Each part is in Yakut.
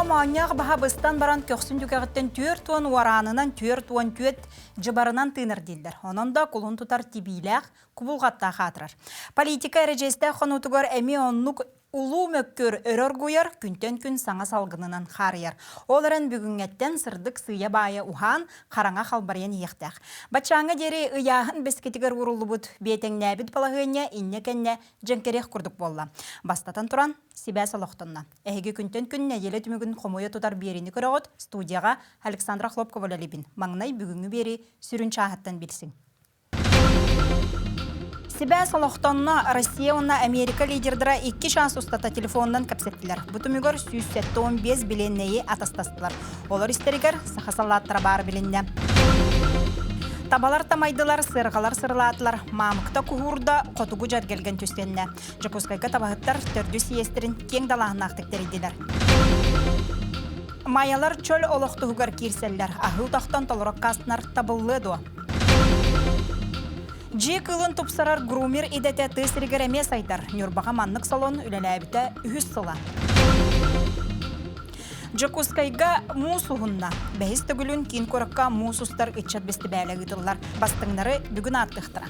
Олоҥхоҕо моонньоох баһа быстан баран көхсүн түгэҕиттэн 40 уораанынан 44 дьыбарынан тыынар дииллэр. Онон да кулун тутар тибиилээх, кубулҕаттаах аатырар. Политика эрэдьиэстээх хонуутугар эмиэ оннук Улуу мөккүөр өрө оргуйар, күнтэн күн саҥа салгынынан хаарыйар. Ол эрэн бүгүҥҥэттэн сырдык сыыйа-баайа уһаан, хараҥа халбарыйан иһиэхтээх. Баччааҥҥа диэри ыйааһын бэскитигэр ууруллубут биэтэҥнээбит балаһыанньа иннэ-кэннэ дьэҥкэриэх курдук буолла. Бастатан туран, сибээс олохтонно. Эһиги күнтэн күн нэдиэлэ түмүгүн хомуйа тутар биэриини көрөҕүт. Студияҕа Александра Хлопкова үлэлиибин. Маҥнай бүгүҥҥү биэрии сүрүн чааһыттан билсиҥ. Сибээс олохтонно Россия уонна Америка лидердара икки чаас устата телефонунан кэпсэттилэр. Бу түмүгэр 175 билиэннэйи атастастылар. Олор истэригэр саха саллааттара баар билиннэ. Табалар тамайдылар, сыарҕалар сырылаатылар, маамыкта куһуурда хотугу дьэргэлгэн түстэннэ. Дьокуускайга табаһыттар төрдүс съезтэрин киэҥ далааһыннаахтык тэрийдилэр. Майалар чөл олох туһугар киирсэллэр. Аһыы утахтан толору аккаастанар табыллыа дуо? Дьиэ кыылын тупсарар грумер идэтэ тыа сиригэр эмиэ сайдар. Ньурбаҕа маннык салон үлэлээбитэ үһүс сыла. Дьокуускайга муус уһунна. Бэһис төгүлүн киин куоракка муус устар ыччат бэстибээлэ ыытыллар. Бастыҥнары бүгүн ааттыахтара.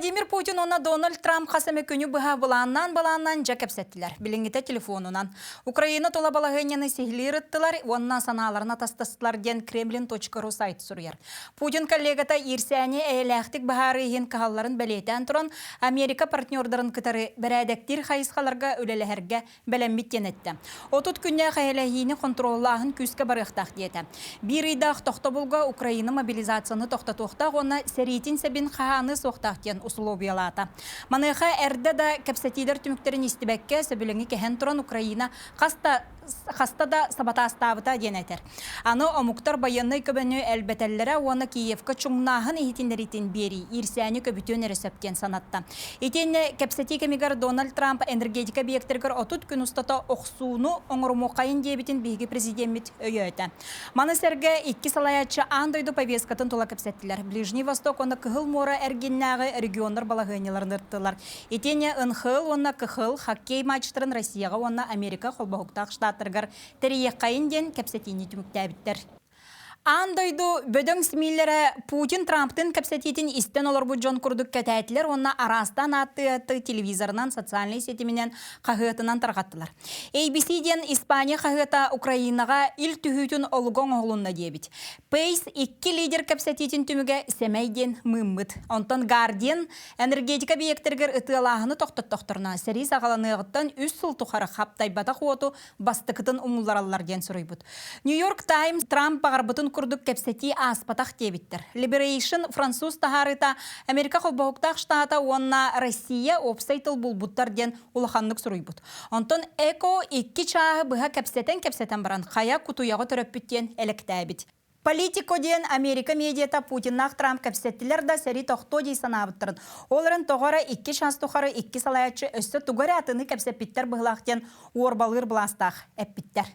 Владимир Путин уонна Дональд Трамп хас эмэ күнү быһа былааннаан-былааннаан дьэ кэпсэттилэр. Билиҥҥитэ телефонунан. Украина тула балаһыанньаны сиһилии ырыттылар уонна санааларын атастастылар диэн Kremlin.ru сайт суруйар. Путин коллегата иирсээни эйэлээхтик быһаарыы иһин кыһалларын бэлиэтээн туран, Америка партнердарын кытары бэрээдэктиир хайысхаларга үлэлэһэргэ бэлэммит диэн эттэ. 30 күннээх эһэлэһиини хонтуруоллааһын күүскэ барыахтаах диэтэ. Биир ыйдаах тохтобулга Украина мобилизацияны тохтотуохтаах уонна сэриитин сэбин хаһааныа суохтаах диэн усулуобуйалаата. Маныаха эрдэ да кэпсэтиилэр түмүктэрин истибэккэ, сөбүлэҥи кэһэн туран Украина хас да хаста да сабатаастаабыта диэн этэр. Аны омуктар байыаннай көмөнү элбэтэллэрэ уонна Киевка чуҥнааһын иһитиннэриитин биэрии иирсээни көбүтүөн эрэ сөп диэн санатта. Итиэннэ кэпсэтии кэмигэр Дональд Трамп энергетика объектарыгар 30 күн устата охсууну оҥорумуоххайын диэбитин биһиги президеммит өйөөтө. Маны сэргэ икки салайааччы аан дойду повесткатын тула кэпсэттилэр. Ближний Восток уонна Кыһыл муора эргиннээҕи регионнар балаһыанньаларын ырыттылар. Итиэннэ НХЛ уонна КХЛ хоккей матчтарын Россияҕа уонна Америка холбоһуктаах штаттарыгар тэрийиэххэйин диэн кэпсэтиини түмүктээбиттэр. Аан дойду бөдөҥ СМИлэрэ Путин Трамптын кэпсэтиитин истэн олорбут дьон курдук кэтээтилэр уонна араастаан ааттыы телевизорынан, социальнай ситиминэн, хаһыатынан тарҕаттылар. ABC диэн Испания хаһыата Украинаҕа ил түһүүтүн олуга оҥоһулунна диэбит. Пейс икки лидер кэпсэтиитин түмүгэ сэмэй диэн мыыммыт. Онтон Guardian энергетика объектэригэр ытыалааһыны тохтоттохторуна сэрии саҕаланыаҕыттан үс сыл тухары хаптайбатах уоту бастакытын умуллараллар диэн суруйбут. Нью-Йорк Таймс Трамп баҕарбытын курдук кэпсэтии ааспатах диэбиттэр. Liberation француз таһаарыыта Америка холбоһуктаах штата уонна Россия уопсай тыл булбуттар диэн улаханнык суруйбут. Онтон Эко икки чааһы быһа кэпсэтэн-кэпсэтэн баран хайа кутуйаҕы төрөппүт диэн элэктээбит. Политико диэн Америка медиата Путиннаах Трамп кэпсэттилэр да сэрии тохтуо дии санаабыттарын. Ол эрэн тоҕо эрэ икки шанс тухары икки салайааччы өссө тугу эрэ атыны кэпсэппиттэр быһылаах диэн уорбалыыр былаастаах эппиттэр.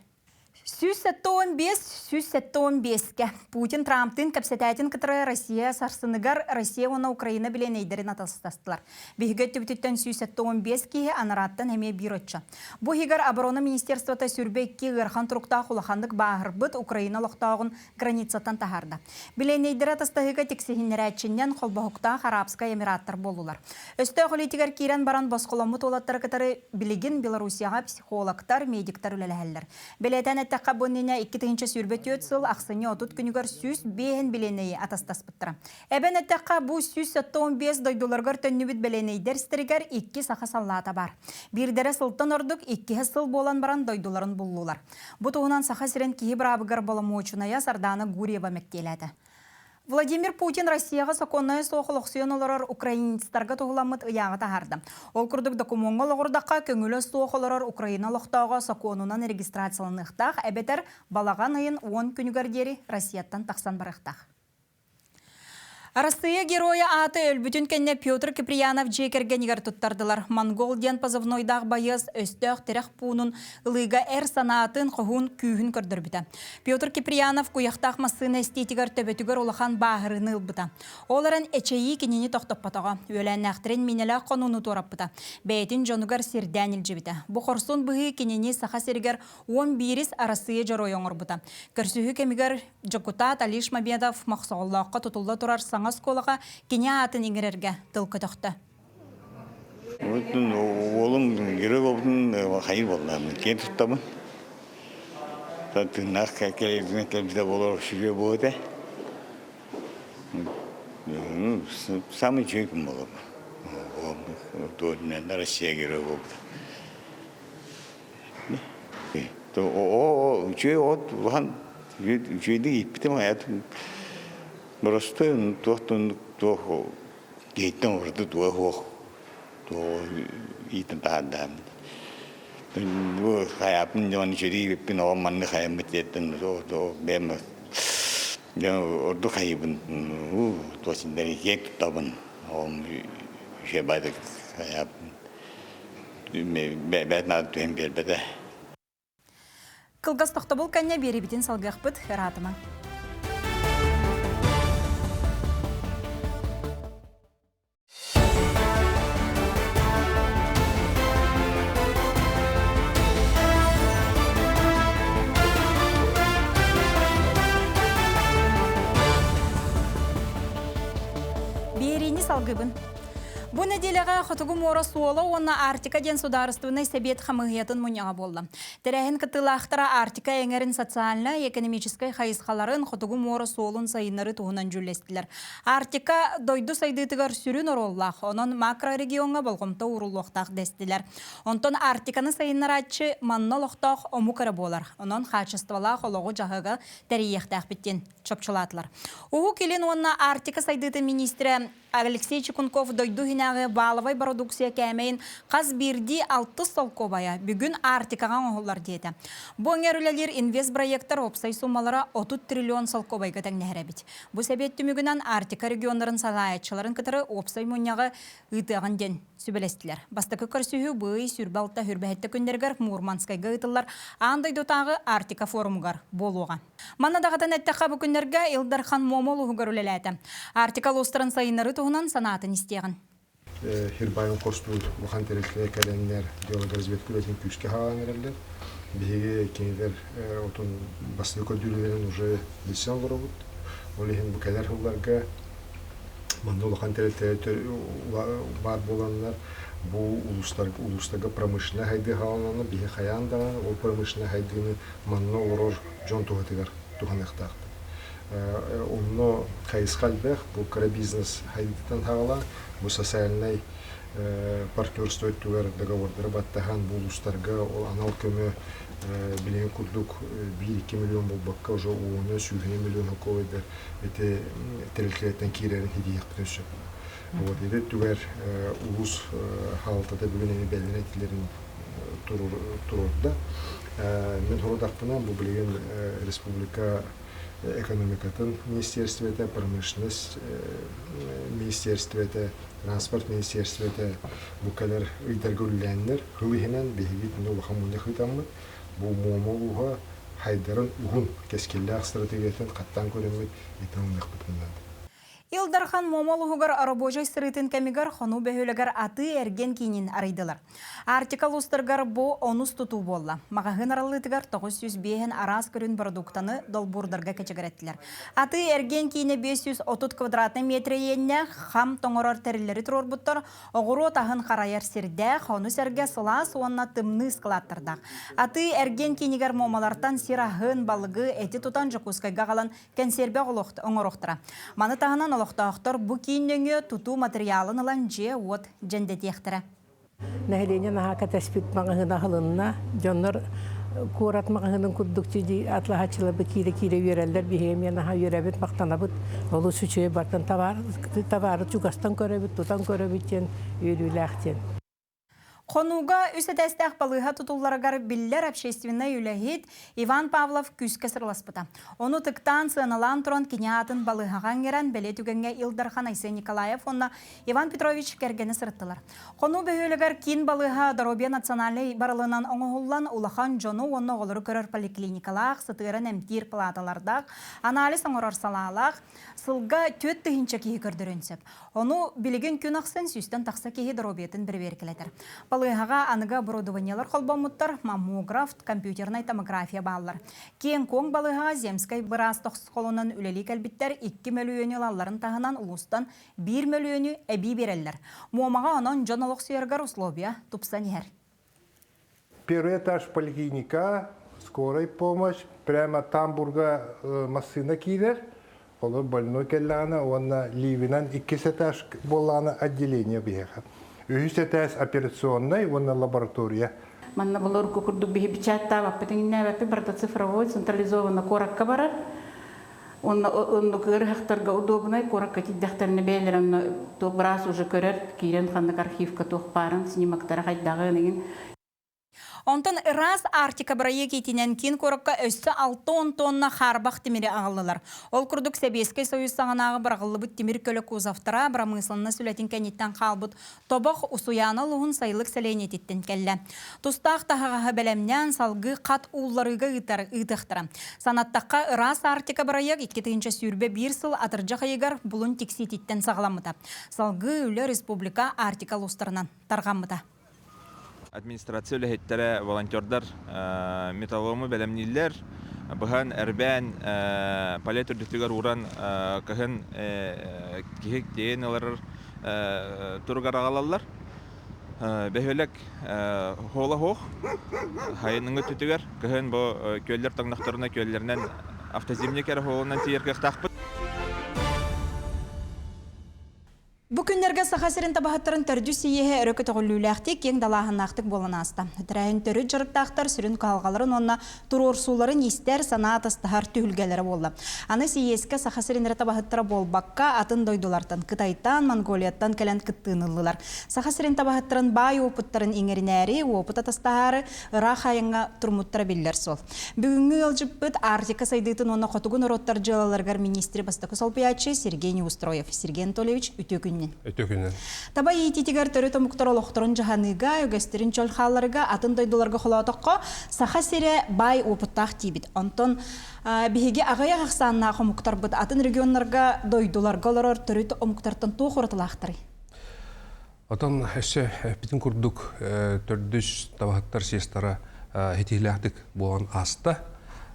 175 175-кэ Путин Трамптыын кэпсэтээтин кытары Россия сарсыныгар Россия уонна Украина билиэнэйдэрин атастастылар. Биһиги өттүбүтүттэн 175 киһи анарааттан эмиэ биир оччо. Бу иһигэр Оборона министерствота 22 ыарахан туруктаах улаханнык бааһырбыт Украина олохтооҕун границаттан таһаарда. Билиэннэйдэри атастаһыыга тиксиһиннэрээччиннэн холбоһуктаах Арабскай Эмираттар буоллулар. Өстөөх илиитигэр киирэн баран босхоломмут уолаттары кытары билигин Белоруссияҕа психологтар, медиктар үлэлэһэллэр. Бэлиэтээн эттэххэ, бу иннинэ 2024 сыл ахсынньы 30 күнүгэр 105 билиэннэйи атастаспыттара. Эбэн эттэххэ, бу 175 дойдуларыгар төннүбүт бэлиэнэйдэр истэригэр икки саха саллаата баар. Биирдэрэ сылтан ордук, иккиһэ сыл буолан баран дойдуларын буллулар. Бу туһунан Саха сирин киһи быраабыгар боломуочунайа Сардаана Гурьева мэктиэлээтэ. Владимир Путин Россияҕа сокуоннайа суох олохсуйан олорор украинецтарга туһуламмыт ыйааҕы таһаарда. Ол курдук докумуоҥҥа олоҕурдахха, көҥүлэ суох олорор Украина олохтооҕо сокуонунан регистрацияланыахтаах эбэтэр балаҕан ыйын 10 күнүгэр диэри Россияттан тахсан барыахтаах. Арассыыйа Геройа ааты өлбүтүн кэннэ Петр Киприянов дьиэ кэргэнигэр туттардылар. Монгол диэн позывнойдаах байыас өстөөх тирэх пуунун ылыыга эр санаатын, хоһуун күүһүн көрдөрбүтэ. Петр Киприянов куйахтаах массыына эстиитигэр төбөтүгэр улахан бааһырыыны ылбыта. Ол эрэн эчэйии кинини тохтоппотоҕо. Үөлээннээхтэрин миинэлээх хонууну туораппыта. Бэйэтин дьонугар сирдээн илдьибитэ. Бу хорсун быһыы кинини Саха сиригэр 11-ис Арассыыйа Дьоруойа оҥорбута. Көрсүһүү кэмигэр Дьокутаат Алиш Мамедов Мохсоҕоллооххо тутулла турар саҥа оскуолаҕа кини аатын иҥэрэргэ тыл көтөхтө. Уолум герой буолбутун хайыр буолла киэн туттабын. Тыыннаах кэлбитэ буолар сүрүө буолуо этэ. Самый үчүгэй күн буолар. Россия герой буолбута. Оо, үчүгэй от улахан үчүгэйдик ииппитим хайатын боростуой туох туох киһиттэн ураты туга суох туох иитэн таһаардаһым. Бу хайааппын дьон үчүгэйдик ииппиппин оҕом маннык хайаммыт диэттэн бэйэм ордук хайыыбын туох синдэри киэҥ туттабын оҕом үчүгэй баайдык хайааппын Бэт наада түһэн биэрбэтэ. Кылгас тохтобул кэннэ биэрибитин салгыахпыт ыраатыма. Биэриини салгыбын. Бу нэдиэлэҕэ Хотугу муора суола уонна Арктика диэн судаарыстыбаннай сэбиэт хамыыһыйатын мунньаҕа буолла. Тэрээһин кыттыылаахтара Арктика эҥэрин социальнай, экономическай хайысхаларын Хотугу муора суолун сайыннарыы туһунан дьүүллэстилэр. Арктика дойду сайдыытыгар сүрүн оруоллаах, онон макрорегиоҥҥа болҕомто ууруллуохтаах дэстилэр. Онтон Арктиканы сайыннарааччы манна олохтоох омук эрэ буолар. Онон хаачыстыбалаах олоҕу-дьаһыгы тэрийиэхтээхпит диэн чопчулаатылар. Уһук Илин уонна Арктика сайдыытын миниистирэ Алексей Чекунков дойду иһинээҕи валовай бородууксуйа кээмэйин хас биирдии алтыс солкуобайа бүгүн Арктикаҕа оҥоһуллар диэтэ. Бу өҥөр үлэлиир инвестброектар уопсай суммалара 30 триллион солкуобайга тэҥнэһэр эбит. Бу сэбиэт түмүгүнэн Арктика регионнарын салайааччыларын кытары уопсай мунньаҕы ыытыаҕын диэн сүбэлэстилэр. Бастакы көрсүһүү быый 26 хүрбэһиттэ күннэригэр Мурманскайга ыытыллар аан дойдутааҕы Арктика форумугар буолуоҕа. Манна даҕатан эттэххэ, бу күннэргэ Ил Дархан Муома улууһугар үлэлээтэ. Арктика улуустарын сайыннарыы туһунан санаатын истиэҕин. Хирбайын хостуур улахан тэрилтэлэр кэлэннэр геологоразведка үлэтин күүскэ хаалан эрэллэр. Биһиги кинилэр отун бастакы көрдүүлэрин уже билсэн олоробут. Ол иһин бу кэлэр сылларга манна улахан тэрилтэлэр баар буоланнар бу улуустарга, улуустарга промышленнай хайдыы хааланна биһи хайаан даҕаны ол промышленнай хайдыыны манна олорор дьон туһатыгар туһаныахтаахпыт. Онно хайысха элбэх, бу кыра бизнес хайдыытын хаҕалаан, бу социальнай партнерство өттүгэр договордары баттаһан, бу улуустарга ол анал көмө билигин курдук 1-2 миллион буолбакка уже уону, сүүһүнэн миллион холкуобайдар ити тэрилтэлэртэн киирэрин ситиһиэхпитин сөп. Вот ити өттүгэр улуус хаалтата бүгүн эми бэлиэн этилэрин туруорда. Мин хорудахпына бу билигин республика экономикатын министерствета, промышленность министерствета, транспорт министерствета бу кэлэр ыйдарга үлэлээннэр сыл иһинэн биһиги итиннэ улахан мунньах ыытаммыт бу Муома улууһа хайдарын уһун кэскиллээх стратегиятын хаттаан көрөммүт итин ылыныахпытын наада. Ил Дархан Муома улууһугар оробуочай сырыытын кэмигэр Хонуу бөһүөлэгэр атыы-эргиэн киинин арыйдылар. Арктика улуустарыгар бу онус тутуу буолла. Маҕаһыын арыллыытыгар 905 араас көрүн бородууктаны долбуурдарга кэчигирэттилэр. Атыы-эргиэн киинэ 530 квадратнай метр иэннээх хам тоҥорор тэриллэри туруорбуттар, оҕуруот аһын харайар сирдээх, ону сэргэ сылаас уонна тымныы ыскылааттардаах. Атыы-эргиэн киинигэр муомалартан сир аһын, балыгы, эти тутан Дьокуускайга аҕалан кэнсиэрбэ оҥоруохтара. Маны таһынан олохтоохтор бу киин нөҥүө тутуу матырыйаалын ылан дьиэ-уот дьэндэтиэхтэрэ. Нэһилиэнньэ наһаа кэтэспит маҕаһыына аһылынна. Дьоннор куорат маҕаһыынын курдук атлаһааччыларбыт киирэ-киирэ үөрэллэр. Биһиги эмиэ наһаа үөрэбит, махтанабыт. Олус үчүгэй бартан табаары чугастан көрөбүт, тутан көрөбүт диэн үөрүүлээх диэн. Хонууга үс этээстээх балыыһа тутулларыгар биллэр общественнай үлэһит Иван Павлов күүскэ сыраласпыта. Ону ытыктаан, сыаналаан туран кини аатын балыыһаҕа ыҥыран бэлиэ түгэҥҥэ Ил Дархан Айсен Николаев уонна Иван Петрович кэргэнэ сырыттылар. Хонуу бөһүөлэгэр киин балыыһа Доруобуйа национальнай барылынан оҥоһуллан улахан дьону уонна оҕолору көрөр поликлиникалаах, сытыаран эмтиир палааталардаах, анализ оҥорор салаалаах, сылга 4000 киһи көрдөрүөн сөп. Ону билигин күн ахсын сүүстэн тахса киһи доруобуйатын бэрэбиэркэлэтэр. Балыыһаҕа аныгы оборудованиелар холбоммуттар, маммограф, компьютернай томография бааллар. Киэҥ-куоҥ балыыһаҕа земскэй быраас тосхолунан үлэлии кэлбиттэр 2 мөлүйүөнү ылалларын таһынан улуустан 1 мөлүйүөнү эбии биэрэллэр. Муомаҕа онон дьон олохсуйарыгар условия тупсан иһэр. Первый этаж поликлиника, скорая помощь, прямо тамбурга массыына киирэр, олор больной кэллэҕинэ уонна ливинан иккис этаж буоллаҕына отделение биһиэхэ. Үһүс этээс операционнай уонна лаборатория. Манна былыргы курдук биһи печаттаабаппыт иҥнээбэппит барыта цифровой централизованно куоракка барар. Онно оннук ыарыһахтарга удобнай куоракка тиийдэхтэринэ бэйэлэрэ онно быраас уже көрөр, киирэн ханнык архивка туох баарын, снимоктара хайдаҕын игин. Онтон ыраас Арктика бырайыак иитинэн киин куоракка өссө 60 тонна хаарбах тимири аҕаллылар. Ол курдук Сэбиэскэй Союз саҕанааҕы быраҕыллыбыт тимир көлө кузовтара бырамыысыланнас үлэтин кэнниттэн хаалбыт тобох Усуйаана улууһун сайылык сэлиэнньэтиттэн кэллэ. Тустаах таһаҕаһы бэлэмнээн салгыы хат уулларыыга ыытар ыытыахтара. Санаттахха, ыраас Арктика бырайыак 2021 сыл атырдьах ыйыгар Булун тиксиититтэн саҕаламмыта. Салгыы үлэ республика Арктика улуустарынан тарҕаммыта. Администрация үлэһиттэрэ, волонтердар металлолому бэлэмнииллэр. Быһан, эрбээн, палет үрдүтүгэр ууран кыһын киһи тиэйэн ылар туругар аҕалаллар. Бөһүөлэк хола хоох хайыныҥы өттүтүгэр кыһын бу күөллэр тоҥнохторуна күөллэринэн автозимник эрэ хоолунан тиийэр кыахтаахпыт. Бу күннэргэ Саха сирин табаһыттарын төрдүс сийиэһэ өрө көтөҕүллүүлээхтик, киэҥ далааһыннаахтык буолан ааста. Тэрээһин төрүт дьарыктаахтар сүрүн кыһалҕаларын уонна туруорсууларын истэр, санаа атастаһар түһүлгэлэрэ буолла. Аны сийиэскэ Саха сирин эрэ табаһыттара буолбакка, атын дойдулартан, Кытайтан, Монголияттан кэлэн кыттыыны ыллылар. Саха сирин табаһыттарын баай уопуттарын иҥэринээри, уопут атастаһаары ыраах айаҥҥа турмуттара биллэр суол. Бүгүҥҥү ыалдьыппыт Арктика сайдыытын уонна хотугу норуоттар дьыалаларыгар миниистири бастакы солбуйааччы Сергей Неустроев. Сергей Анатольевич, үтүө күнүнэн. Үтүө күнүнэн. Таба иитиитигэр төрүт омуктар олохторун дьаһаныыга, үгэстэрин чөл хаалларыга атын дойдуларга холоотоххо, Саха сирэ баай уопуттаах диибит. Онтон биһиги аҕыйах ахсааннаах омуктарбыт атын регионнарга, дойдуларга олорор төрүт омуктартан туох уратылаахтарый? Отон өссө эппитин курдук төрдүс табаһыттар съезтара ситиһилээхтик буолан ааста.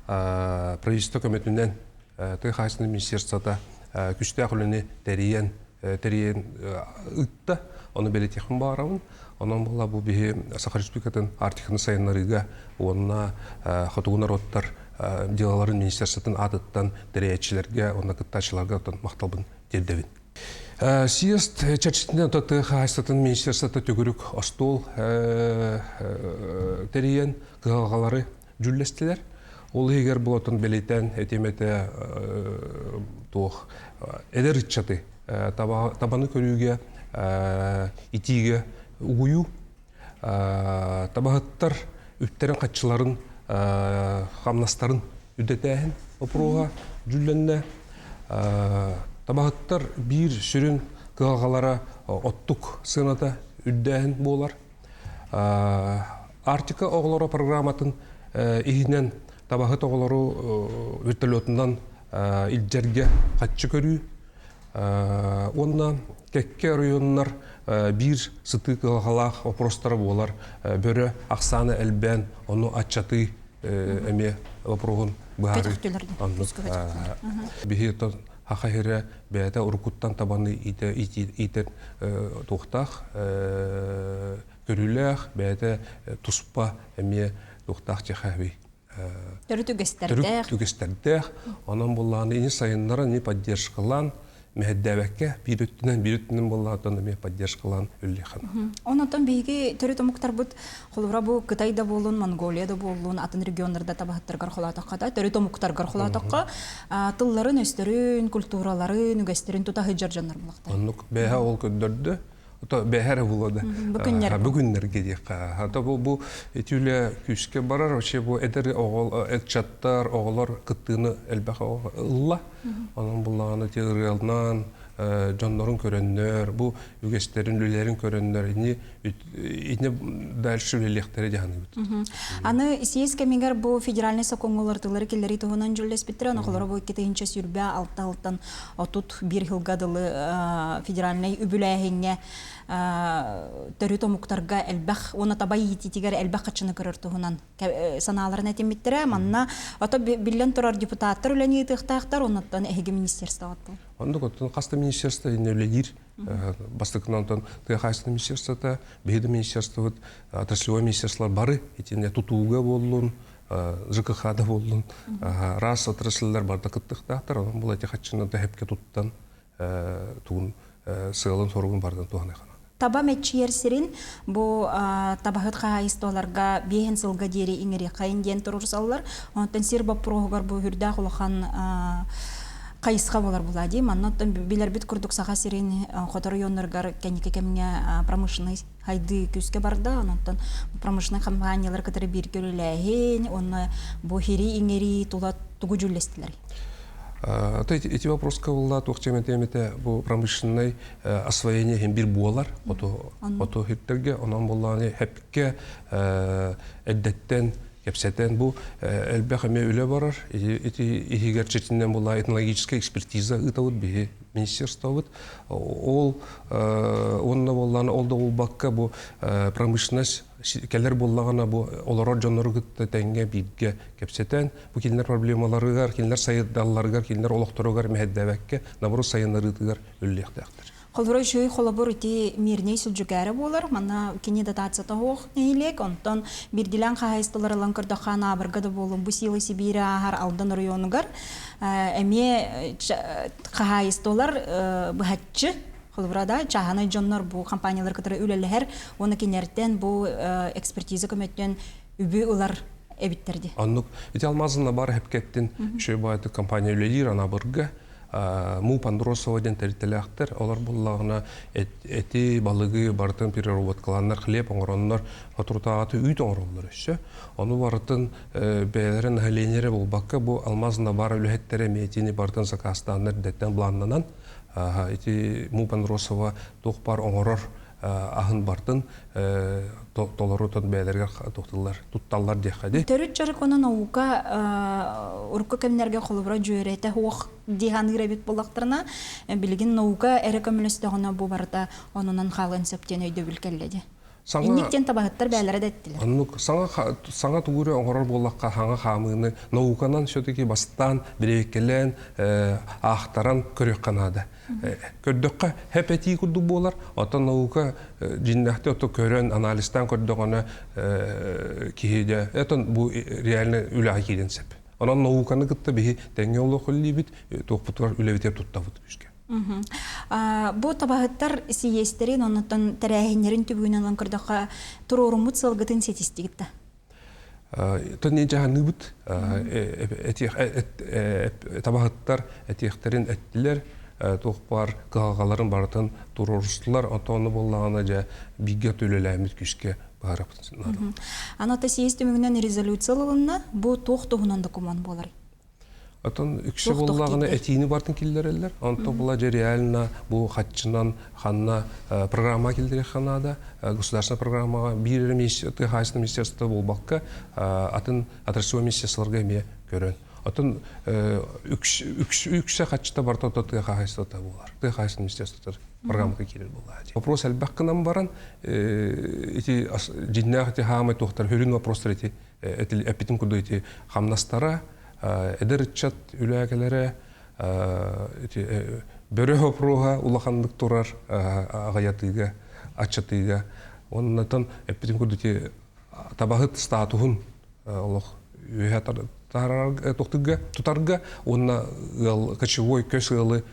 Правительство көмөтүнэн тыа хаһаайыстыбатын министерствота күстээх үлэни тэрийэн тэрийэн ыытта. Ону бэлиэтиэхпин баҕарабын. Онон буолла бу биһи Саха Республикатын Арктиканы сайыннарыыга уонна хотугу норуоттар дьыалаларын министерствотын аатыттан тэрийээччилэргэ уонна кыттааччыларга махталбын тиэрдэбин. Съезд чэрчитинэн тыа хаһаайыстыбатын министерствота төгүрүк остуол тэрийэн кыһалҕалары дьүүллэстилэр. Ол иһигэр болотун бэлиэтээн этим этэ туох эдэр ыччаты табаны көрүүгэ итиигэ угуйуу табаһыттар үптэрин-хаччыларын хамнастарын үрдэтээһин боппуруоһа дьүүллэннэ. Табаһыттар биир сүрүн кыһалҕалара оттук сыаната үрдээһин буолар. Арктика оҕолоро программатын иһинэн табаһыт оҕолору вертолетунан илдьэргэ хаччы көрүү уонна кэккэ оройуоннар биир сытыы кыһалҕалаах вопростара буолар бөрө ахсаана элбээн ону аччатыы эмиэ вопроһун быһаарыы оннук биһи Саха сирэ бэйэтэ уруккуттан табаны иитэр туохтаах көрүүлээх бэйэтэ туспа эмиэ туохтаах чехаби Төрүт үгэстэрдээх. Төрүт үгэстэрдээх. Онон буоллаҕына ини сайыннаран, ини поддержкалаан, мэһэйдээбэккэ биир өттүнэн, биир өттүнэн буоллаҕына эмиэ поддержкалаан үллэххин. Онон биһиги төрүт омуктарбыт холобура бу Кытай да буоллун, Монголия да буоллун, атын регионнарда табаһыттаргар холоотоххо да, төрүт омуктаргар холоотоххо, тылларын, өстөрүн, культураларын, үгэстэрин тута сылдьар дьоннор булахтар. Оннук бэйэ ол көрдөрдө. То бэһэр була да. Бу күннэр. Бу күннэргэ диэххэ. Хата бу бу итүүлэ күүскэ барар, вообще бу эдэр оҕол ыччаттар, оҕолор кыттыыны элбэх ылла. Онон буллаҕына ти ырыалынан дьоннорун көрөннөр, бу үгэстэрин, үлэлэрин көрөннөр, ини ини дальше үлэлиэхтэрэ дьаһаныбыт. Аны съезд кэмигэр бу федеральный сокуоҥҥа уларытыылары киллэрии туһунан дьүүллэспиттэрэ, онохолоро бу 2026 алтан 31 сылга дылы федеральнай үбүлээһиҥҥэ төрүт омуктарга элбэх уонна таба иитиитигэр элбэх хаччыны көрөр туһунан санааларын этиммиттэрэ. Манна ото биллэн турар депутаттар үлэни ыытыахтаахтар, оннуттан эһиги министерствоҕыт буол. Оннук оттон хас да министерство инне үлэлиир. Бастакынан онтон тыа хаһаайыстыбатын министерствота, биһиги министерствобыт, отраслевой министерстволар бары итиннэ тутууга буоллун, ЖКХ да буоллун, раз отрасльлар барда кыттыктаахтар, онон бұл эти хаччыны да хепке туттан тугун сыалын-соругун бардан туһаныахана. Таба мэччийэр сирин бу табаһыт хаһаайыстыбаларга биэһин сылга диэри иҥэриэххэйин диэн туруорсаллар. Онтон сир боппуруоһугар бу үрдээх улахан хайысха буолар була дии. Манна оттон билэрбит курдук Саха сирин хоту оройуоннарыгар кэнники кэмҥэ промышленный хайдыы күүскэ барда. Онтон промышленный компаниялар кытары бииргэ үлэлээһин уонна бу хири иҥэрии тула тугу дьүүллэстилэр? То эти вопроска буолла туох чэмэтиэмэтэ бу промышленный освоение иһин бир буолар оту оту хиттерге онон буоллааны хепке эрдэттэн кэпсэтэн бу элбэх эмиэ үлэ барар ити иһигэр читинэн була этнологическая экспертиза ыытабыт биһи министерствобыт ол уонна буоллааны ол да буолбакка бу промышленность кэлэр буоллаҕына бу олорор дьоннору кытта тэҥҥэ бииргэ кэпсэтэн бу кинилэр проблемаларыгар кинилэр сайдалларыгар кинилэр олохторугар мэһэйдээбэккэ наоборот сайыннарыытыгар үлэлиэхтээхтэр. Холобура үчүгэй холобур ити Мирнэй Сүлдьүкээрэ буолар. Манна кини дотацията суох нэһилиэк. Онтон биирдилээн хаһаайыстыбалар ылан көрдөххө Анаабырга да буоллун бу силы Сибиири ааһар Алдан оройуонугар эмиэ хаһаайыстыбалар быһаччы холобура да чааһынай дьоннор бу компаниялар кытары үлэлэһэр уонна кинилэртэн бу экспертиза көмөтүнэн үбү ылар эбиттэр дии. Оннук. Ити алмазына бар хепкеттин үчүгэй баайдык компания үлэлиир Анаабырга Му Андросова диэн тэрилтэлээхтэр. Олор буллаҕына эти, балыгы барытын переработкалааннар, хлеб оҥороннор, соторутааҕыта үүт оҥороллор өссө. Ону барытын бэйэлэрин населениелэрэ буолбакка, бу алмазына бар үлэһиттэрэ эмиэ итини барытын сакаастааннар эрдэттэн былааннанан ити Му Андросова туох баар оҥорор аһын бартын толору бэйэлэригэр тутталлар тутталлар диэххэ дии. Төрүт дьарык уонна наука урукку кэмнэргэ холобура дьүөрэтэ суох дии саныыр эбит буоллахтарына, билигин наука эрэ көмөлөстөҕүнэ бу барыта онунан хаалыан сөп диэн өйдөбүл кэллэ дии. Саҥа Инник диэн табаһыттар бэйэлэрэ да эттилэр. Оннук саҥа саҥа тугу оҥорор буоллахха хаҥа хаамыыны науканан все-таки бастаан бириэккэлээн аахтаран көрүөххэ наада. Көрдөххө хэп этии курдук буолар. Оттон наука дьиннэхти ото көрөн, анализтаан көрдөҕүнэ киһи дьэ этон бу реально үлэҕэ киирэн сөп. Онон науканы кытта биһи тэҥҥэ олох үллиибит, туохпутугар үлэбитигэр туттабыт күүскэ. Бу табаһыттар сийиэстэрин, оннуттан тэрээһиннэрин түбүгүнэн ылан көрдөххө, туруоруммут сылгытын ситистигит да? Тон дьаһаныыбыт табаһыттар этиэхтэрин эттилэр, туох баар кыһалҕаларын барытын туруорустулар, оттон ону буоллаҕына дьэ бииргэ үлэлээммит күүскэ баһараппыт наада. Аны съезд түмүгүнэн резолюция ылылынна. Бу туох туһунан докумуон буоларый? Оттон үксэ буоллаҕына этиини бартын киллэрэллэр. Онтон була дьэ реально бу хаччынан ханна программа киллэриэххэ наада. Государственная программаҕа биир эрэ тыа хаһаайыстыбатын министерствота буолбакка атын отраслевой министерстволарга эмиэ көрөн. Оттон үксэ хаччыта барыта тыа хаһаайыстыбата буолар. Тыа хаһаайыстыбатын министерствота программата киирэр буоллаҕа дии. Вопрос элбэх гынан баран ити дьиннээх ити хаамай туохтар сүрүн вопростар ити эппитим курдук ити хамнастара, эдэр ыччат үлэкэлэрэ, ити бөрө вопроһа улаханнык турар аҕыйатыыга, аччатыыга. Оннотон эппитим курдук ити табаһыт статуһун олох үөһэ тохтуга тутарга уонна ыал кочевой көс ыалы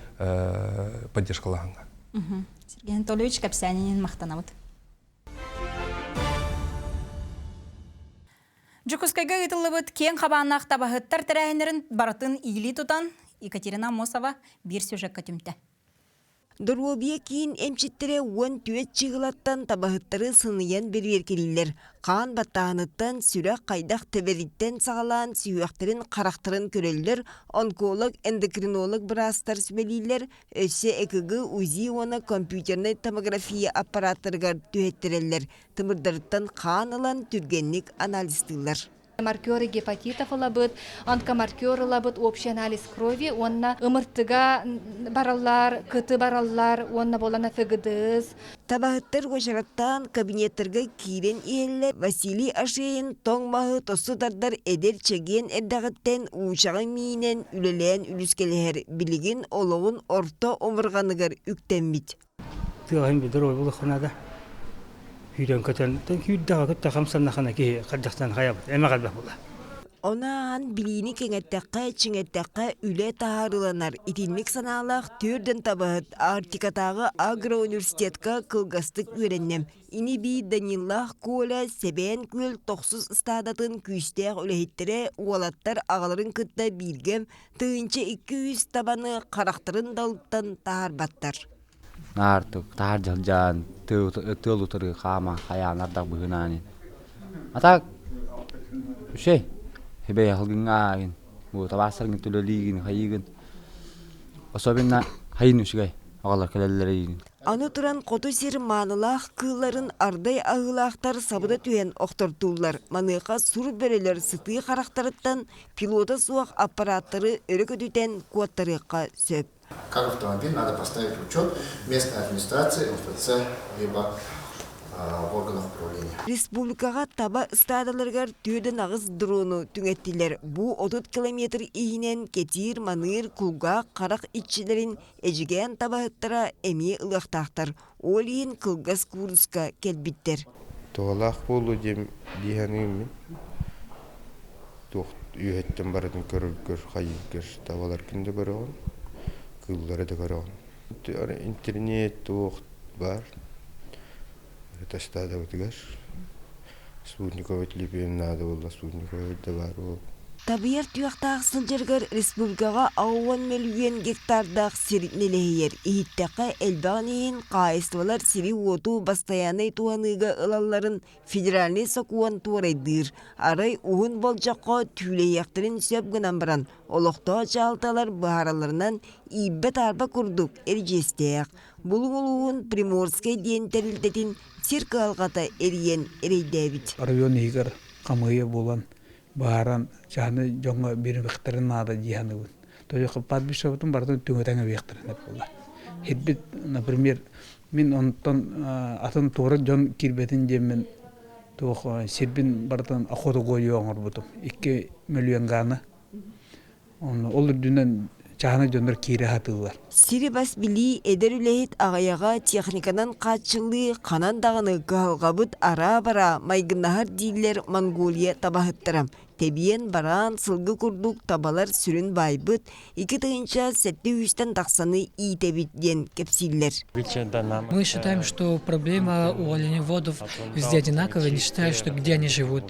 поддержкалааһыҥҥа. Сергей Анатольевич кэпсээнинин махтанабыт. Дьокуускайга ыытыллыбыт киэҥ хабааннаах табаһыттар тэрээһиннэрин барытын иилии тутан Екатерина Аммосова биир сюжекка түмтэ. Доруобуйа киин эмчиттэрэ 14 чыгылаттан табаһыттары сыныйан бэрэбиэркэлииллэр. Хаан баттааһыныттан, сүрэх хайдах тэбэриттэн саҕалаан сүһүөхтэрин харахтарын көрөллөр, онколог, эндокринолог быраастар сүбэлииллэр, өссө ЭКГ, УЗИ уонна компьютернай томография аппараттарыгар түһэттэрэллэр, тымырдарыттан хаан ылан түргэнник анализтыыллар. Маркеры гепатитов ылабыт, онкомаркер ылабыт, общий анализ крови уонна ымыртыга бараллар, кыты бараллар уонна буолана ФГДС. Табаһыттар уочараттаан кабинеттарга киирэн иһэллэр Василий Ашеин тоҥ маһы тосту тардар эдэр чэгиэн эрдэҕиттэн уучаҕы миинэн үлэлээн үлүскэлэһэр, билигин олоҕун орто омурҕаныгар үктэммит. Тыаһын билэр ойбулаххына да күүрэн көтөн күүрдэҕэ кытта хамсаннахына киһи хардахтан хайабыт эмэ элбэх була. Ону билиини кэҥэттэххэ, чиҥэттэххэ үлэ таһаарыланар. Итинник санаалаах түөрдэн табаһыт Арктикатааҕы агроуниверситетка кылгастык үөрэнним. Ини-бии Даниллаах Коля Сэбээн Күөл тохсус ыстаадатын күүстээх үлэһиттэрэ уолаттар аҕаларын кытта бииргэ 1200 табаны харахтарын далыттан таһаарбаттар. Наартык таһар дьалдьаан тыал утары хаама хайаан ардах быһынаани. А так үчүгэй хибэй халгыҥҥа аагын бу табаастаргын төлөлиигин хайыыгын особенно хайын үчүгэй оҕолор кэлэллэр эйигин. Аны туран хоту сир маанылаах кыылларын ардай аһыылаахтар сабыта түһэн охтортууллар. Маныаха сур бөрөлөр сытыы харахтарыттан пилота суох аппараттары өрө көтүтэн куоттарыахха сөп. Как автомобиль надо поставить учет местной администрации, МФЦ, либо в органах управления. Республикаҕа таба ыстаадаларыгар түөртэн аҕыс дрону түҥэттилэр. Бу 30 километр иһинэн кэтиир, маныыр, кулгаах, харах иччилэрин Эдьигээн табаһыттара эмиэ ылыахтаахтар. Ол иһин кылгас кууруска кэлбиттэр. Туһалаах буолуо диэн дии саныыбын. Туох үөһэттэн барытын көрөргөр, хайыыргар табаларгын да көрөҕүн, кыыллары да көрөҕүн. Интернет туох баар тастаадабытыгар спутниковый телепиэн наада буолла, спутниковый да баар буолла. Табыйар туйахтаах сылдьарыгар республикаҕа 60 мөлүйүөн гектардаах сир нэлэһийэр. Иһиттэххэ элбэҕин иһин хаһаайыстыбалар сири-уоту бастайааннай туһаныыга ылалларын федеральнай сокуон туорайдыыр. Арай уһун болдьоххо түүлэһиэхтэрин сөп гынан баран, олохтоох дьаһалталар быһааралларынан иирбэ-таарба курдук эридьиэстээх. Булуҥ улууһун Приморскай диэн тэрилтэтин сир кыһалҕата эрийэн эрэйдээбит. Оройуон иһигэр хамыыйа буолан быһааран чаһыны дьоҥҥо биэримэхтэрин наада дии саныыбын. То пастбищебытын барытын түҥэтэн эбиэхтэрин буолла. Хирбит, например, мин онтон атын туора дьон киирбэтин диэммин туох сирбин барытын охота гойу оҥорбутум. 2 мөлүйүөн гааны. Ол үрдүнэн чааһынай дьоннор киирэ сатыыллар. Сири бас билии эдэр үлэһит аҕыйаҕа техниканан хааччыллыы ханан даҕаны кыһалҕабыт араа-бараа майгыннаһар дииллэр Монголия табаһыттара. Тэбиэн бараан сылгы курдук табалар сүрүн баайбыт, 2700-тэн тахсаны иитэбит диэн кэпсииллэр. Мы считаем, что проблема у оленеводов везде одинаковая, не считая, что где они живут.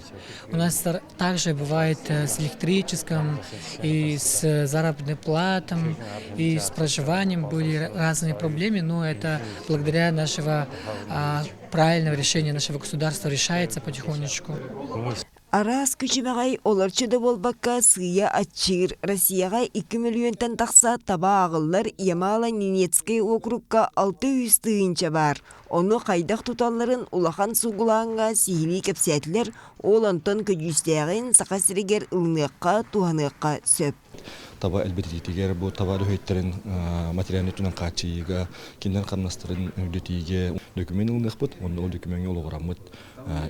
У нас также бывает с электрическим, и с заработной платой, и с проживанием были разные проблемы, но это благодаря нашего правильного решения нашего государства решается потихонечку. Араас күчүмэҕэй олорчу да буолбакка сыыйа аччыыр Россияҕа 2 мөлүйүөнтэн тахса таба ааҕыллар Ямало-Ненецкэй уокурукка 600 тыһыынча баар. Ону хайдах туталларын улахан сугулааҥҥа сиһилии кэпсээтилэр, ол онтон көдьүүстээҕин Саха сиригэр ылыныахха, туһаныахха сөп. Таба элбэтитиитигэр бу таба үлэһиттэрин материальнай өттүнэн хааччыйыыга, кинилэр хамнастарын үрдэтиигэ документ ылыныахпыт, онно ол докумеҥҥа олоҕураммыт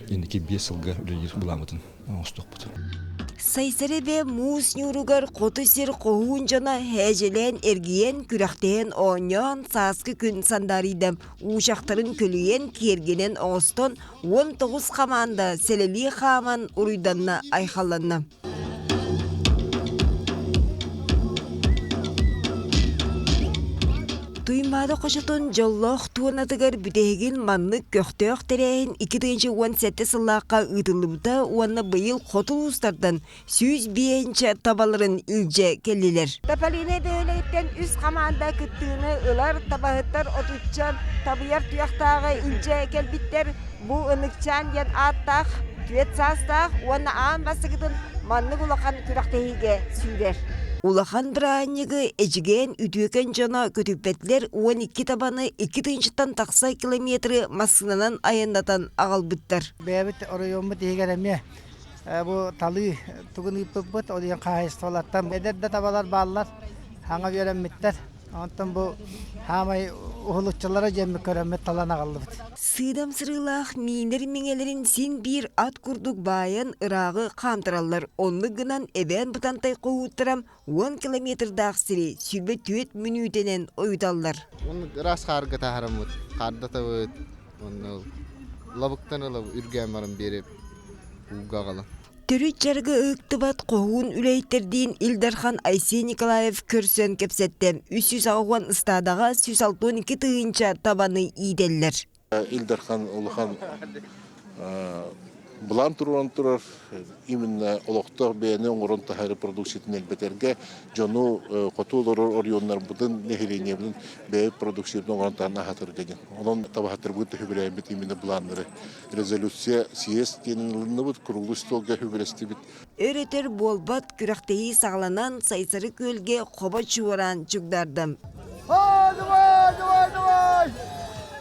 инники 5 сылга үлэлиир былааммытын оҥостуохпут. Сайсары эбэ муус ньууругар хоту сир хоһуун дьоно һээдьэлээн эргийэн, күрэхтэһэн оонньоон сааскы күн сандаарыйда. Уучахтарын көлүйэн, киэргэнэн оҥостон 19 хамаанда сэлэлии хааман уруйданна, айхалланна. Туймаада хочотун дьоллоох туонатыгар бүтэһигин маннык көхтөөх тэрээһин 2017 сыллаахха ыытыллыбыта уонна быйыл хоту улуустартан 105 табаларын илдьэ кэллилэр. Тополиный бөһүөлэгиттэн үс хамаанда кыттыыны ылар, табаһыттар отучча табыйар туйахтааҕы илдьэ кэлбиттэр. Бу Ыныкчаан диэн ааттаах түөрт саастаах уонна аан бастакытын маннык улахан күрэхтэһиигэ сүүрэр. Улахан бырааһынньыгы Эдьигээн үтүөкэн дьоно көтүппэтилэр 12 табаны 2 тыһыынчаттан тахса километры массыынанан айаннатан аҕалбыттар. Бэйэбит оройуоммут иһигэр эмиэ бу талыы тугун ыыппыппыт, ол иһин хаһаайыстыбалартан эдэр да табалар бааллар, саҥа үөрэммиттэр. Онтон бу хаамай уһулуччулара диэммит көрөммүт талан аҕаллыбыт. Сыыдам сырыылаах миинэр миҥэлэрин син биир ат курдук баайан ырааҕы хаамтараллар. Оннук гынан Эбээн Бытантай хоһууттара 10 километрдаах сири 24 мүнүүтэнэн ойуталлар. Оннук ыраас хаарга таһараммыт, хаардатабыт, онно лабыктан ыла үргээн баран биэрип ууга аҕалан. Төрүт дьарыгы ыһыктыбат хоһуун үлэһиттэрдиин Ил Дархан Айсен Николаев көрсөн кэпсэттэ. 380 ыстаадаҕа 162 тыһыынча табаны иитэллэр. Ил Дархан улахан былаан туруоран турар именно олохтоох бэйэни оҥорон таһаарыы продукциятын элбэтэргэ дьону хоту олорор оройуоннарбытын нэһилиэнньэбитин бэйэ продукциятын оҥорон таһан аһатарга диэн. Онон табаһыттарбыт төһүбүлээммит именно былааннары резолюция съезд диэн ылынныбыт, круглый столга хүбүрэстибит. Өр-өтөр буолбат күрэхтэһии саҕаланан Сайсары күөлгэ хобо чуораан чугдаардым.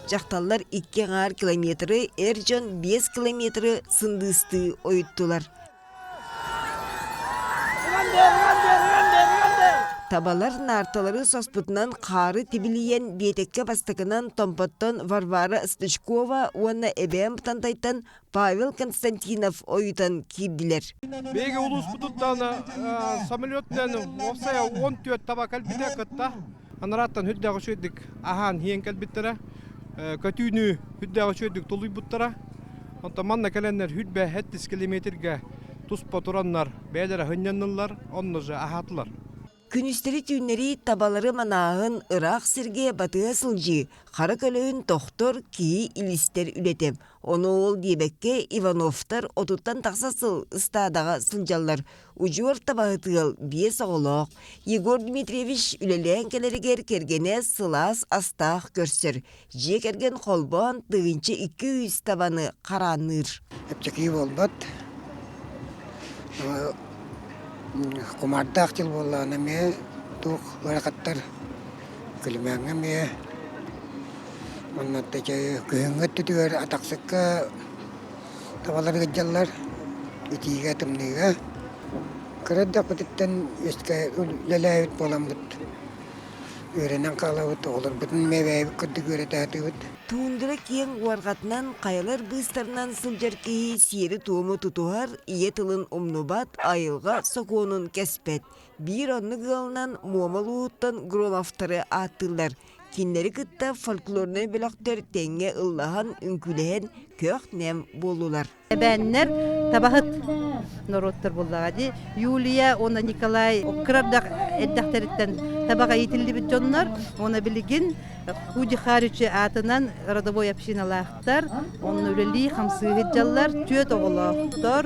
Дьахталлар икки аҥаар километры, эр дьон 5 километры сындыыстыы ойуттулар. Табалар наарталары соспутунан хаары тибилийэн биэтэккэ бастакынан Томпоттон Варвара Стычкова уонна Эбээн Бытантайтан Павел Константинов ойутан киирдилэр. Биһиги улууспутуттан самолетунан уопсайа 14 таба кэлбитэ кытта. Анарааттан үрдээх үчүгэйдик аһаан иһэн кэлбиттэрэ. Көтүүнү үрдээх үчүгэйдик тулуйбуттара. Онтон манна кэлэннэр хүрбэ 70 километргэ туспа тураннар бэйэлэрэ сынньаннылар, онно же аһаатылар. Күнүстэри-түүннэри табалары манааһын ыраах сиргэ батыһа сылдьыы, хара көлөһүн тохтор киһи илистэр үлэтэ. Ону ол диэбэккэ Ивановтар отуттан тахса сыл ыстаадаҕа сылдьаллар. Удьуор табаһыт ыал биэс оҕолоох. Егор Дмитриевич үлэлээн кэлэригэр кэргэнэ сылаас астаах көрсөр. Дьиэ кэргэн холбоон 1200 табаны хараанныыр. Эпчэкии буолбат. Кумаардаах дьыл буоллаҕына эмиэ туох ыарахаттар күлүмээҥҥэ эмиэ уонна күһүҥҥү өттүтүгэр атахсыкка табалар ыалдьаллар итиигэ тымныыга кыра эрдэхпититтэн үөскэ үлэлээбит буоламмыт үөрэнэн хаалабыт, оҕолорбутун эмиэ бэйэбит курдук үөрэтэ сатыыбыт. Туундара киэҥ уорҕатынан хайалар быыстарынан сылдьар киһи сиэри-туому тутуһар, ийэ тылын умнубат, айылҕа сокуонун кэспэт. Биир оннук ыалынан Муома улууһуттан Громовтары ааттыыллар. Кинилэри кытта фольклорнай бөлөхтөр тэҥҥэ ыллаһан, үҥкүүлэһэн көх-нэм буоллулар. Эбээннэр табаһыт норуоттар буоллаҕа дии. Юлия уонна Николай кыра эрдэхтэриттэн табаҕа иитиллибит дьоннор уонна билигин Худи Харичи аатынан родовой общиналаахтар, онно үлэлии хамсыы сылдьаллар, түөрт оҕолоохтор.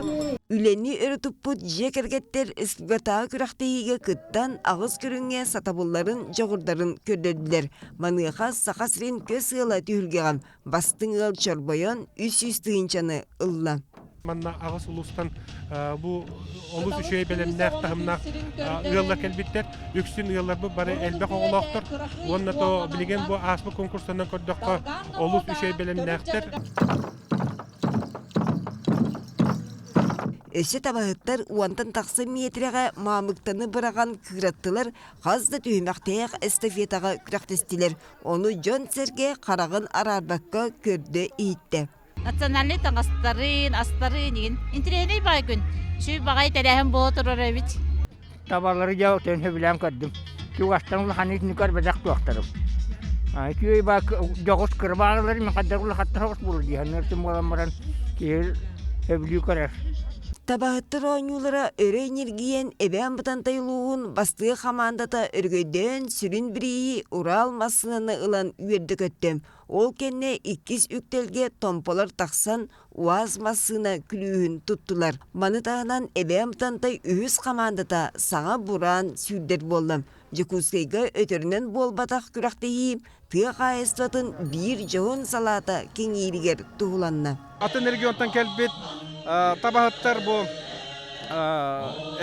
Үлэни өрө туппут дьиэ кэргэттэр СПГ-тааҕы күрэхтэһиигэ кыттан аҕыс көрүҥҥэ сатабылларын, дьоҕурдарын көрдөрдүлэр. Маныаха Саха сирин көс ыала түһүлгэҕэ Бастыҥ ыал чорбойон 300 тыһыынчаны ылла. Манна аҕыс улуустан бу олус үчүгэй бэлэмнээх таһымнаах ыаллар кэлбиттэр. Үксүн ыалларбыт бары элбэх оҕолоохтор. Уонна то билигин бу ааспыт конкурстарынан көрдөххө олус үчүгэй бэлэмнээхтэр. Өссө табаһыттар уонтан тахса миэтирэҕэ маамыктаны быраҕан кыыраттылар, хас да түһүмэхтээх эстафетаҕа күрэхтэстилэр. Ону дьон-сэргэ хараҕын араарбакка көрдө-иһиттэ. Национальнай таҥастарын, астарын игин интэриэһинэй баҕай күн. Үчүгэй баҕайы тэрээһин буола турар эбит. Табалары дьэ отон сөбүлээн көрдүм. Чугастан улахан итини көрбөтөх туохтарым. Үчүгэй баа дьоҕус кырбаалары мен хайдах улахаттар соҕус буолуо дии саныыр буолан баран киһи сөбүлүү көрөр. Табаһыттар оонньуулара өрө ньиргийэн Эбээн Бытантай улууһун бастыҥ хамаандата өрөгөйдөөн сүрүн бирииһи Урал массыынаны ылан үөрдэ көттө. Ол кэннэ иккис үктэлгэ томполор тахсан УАЗ массыына күлүүһүн туттулар. Маны таһынан Эбээн Бытантай үһүс хамаандата саҥа Бураан сүүрдэр буолла. Дьокуускайга өтөрүнэн буолбатах күрэхтэһии тыа хаһаайыстыбатын биир дьоһун салаата кэҥииригэр туһуланна. Атын регионтан кэлбит табаһыттар бу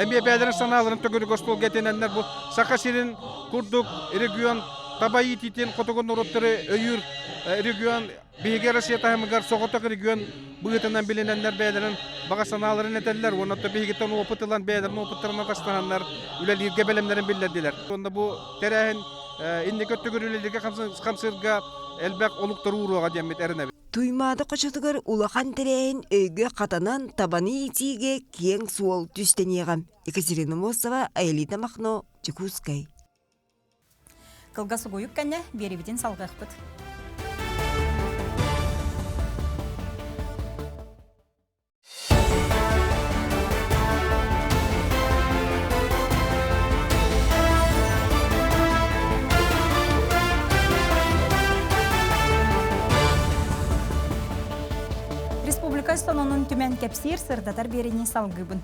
эмиэ бэйэлэрин санааларын төгүрүк остуолга этинэннэр бу Саха сирин курдук регион таба иитиитин хотугу норуоттары өйүүр регион биһиги Россия таһымыгар соҕотох регион быһыытынан билинэннэр бэйэлэрин баҕа санааларын этэллэр уонна биһигиттэн опыт ылан бэйэлэрин опыттарын атастаһаннар үлэлииргэ бэлэмнэрин биллэрдилэр. Уонна бу тэрээһин инники өттүгэр үлэлииргэ хамсыырга элбэх олуктары ууруоҕа диэммит эрэнэбит. Туймаада хочотугар улахан тэрээһин өйгө хатанан табаны иитиигэ киэҥ суол түстэниэҕэ. Екатерина Мосова, Аэлита Махно, Дьокуускай. Кылгас угуйук кэннэ биэрибитин салгыахпыт. Республика сонунун түмэн кэпсиир сырдатар биэриини салгыыбын.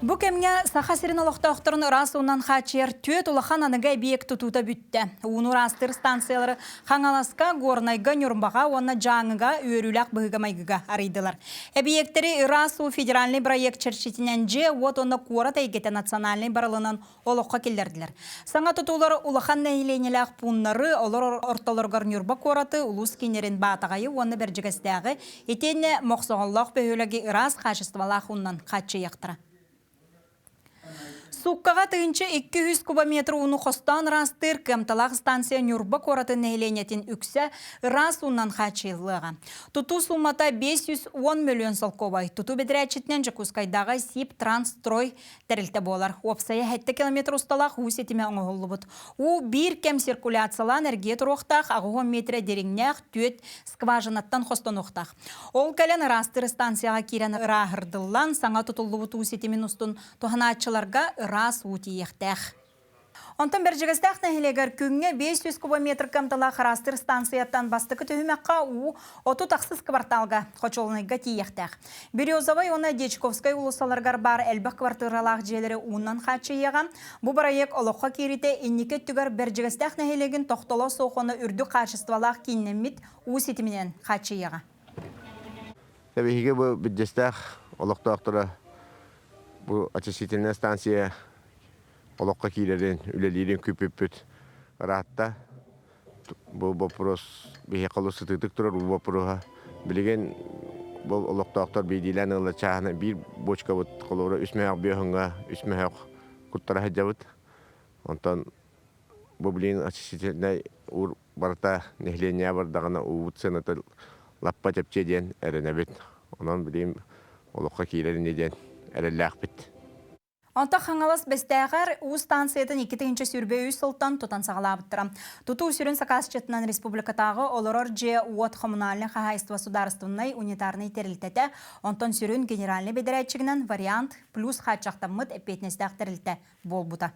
Бу кэмҥэ Саха сирин олохтоохторун ыраас уунан хааччыйар түөрт улахан аныгы эбийиэк тутуута бүттэ. Ууну ыраастыыр станциялары Хаҥаласка, Горнайга, Ньурбаҕа уонна Дьааҥыга үөрүүлээх быһыыга-майгыга арыйдылар. Эбийиэктэри Ыраас уу федеральнай бырайыак чэрчитинэн дьиэ-уот уонна куорат эйгэтэ национальнай барылынан олоххо киллэрдилэр. Саҥа тутуулар улахан нэһилиэнньэлээх пууннары, олор ортолоругар Ньурба куораты, улуус кииннэрин Баатаҕайы уонна Бэрдьигэстээҕи итиэннэ Мохсоҕоллоох бөһүөлэги ыраас хаачыстыбалаах уунан хааччыйыахтара. Сууккаҕа 1200 кубометр ууну хостоон ыраастыыр кыамталаах станция Ньурба куоратын нэһилиэнньэтин үксэ ыраас уунан хааччыйыллыаҕа. Тутуу суумата 510 мөлүйүөн солкуобай. Тутуу бэдэрээтчитинэн Дьокуускайдааҕы СИП Трансстрой тэрилтэ буолар. Уопсайа 7 километр усталаах уу ситимэ оҥоһуллубут. Уу биир кэм циркуляциялаан эргийэ туруохтаах 80 метрэ дириҥнээх түөрт скважинаттан хостонуохтаах. Ол кэлэн ыраастыыр станцияҕа киирэн ырааһырдыллан, саҥа тутуллубут уу ситимин устун туһанааччыларга ыраас уу тиийиэхтээх. Онтон Бэрдьигэстээх нэһилиэгэр күҥҥэ 500 кубометр кыамталаах ыраастыыр станцияттан бастакы түһүмэххэ уу 36 кварталга хочуолунайга тиийиэхтээх. Березовай уонна Дьячковскай уулуссаларыгар баар элбэх квартиралаах дьиэлэри уунан хааччыйыаҕа. Бу бырайыак олоххо киириитэ инники өттүгэр Бэрдьигэстээх нэһилиэгин тохтоло суох уонна үрдүк хаачыстыбалаах кииннэммит уу ситиминэн хааччыйыаҕа. Биһиги бу Бирдьэстээх олохтоохторо бу очистительная станция олоххо киирэрин, үлэлиирин күүппүппүт ыраатта. Бу боппуруос биһиэхэ олус сытыытык турар бу боппуруоһа. Билигин бу олохтоохтор биирдиилээн ыаллар чааһына биир бочкабыт холобура үс мөһөөх бүөһүҥҥэ үс мөһөөх куттара сылдьабыт. Онтон бу билигин очистительнай уур барыта нэһилиэнньэҕэ бардаҕына уубут сыаната лаппа чэпчиэ диэн эрэнэбит. Онон билигин олоххо киирэр ини диэн эрэллээхпит. Онтон Хаҥалас Бэстээҕэр уу станциятын 2023 сылтан тутан саҕалаабыттара. Тутуу сүрүн сакаасчытынан республикатааҕы олорор дьиэ уот коммунальнай хаһаайыстыба судаарыстыбаннай унитарнай тэрилтэтэ, онтон сүрүн генеральнай бэдэрээтчигинэн Вариант плюс хааччахтаммыт эппиэтинэстээх тэрилтэ буолбута.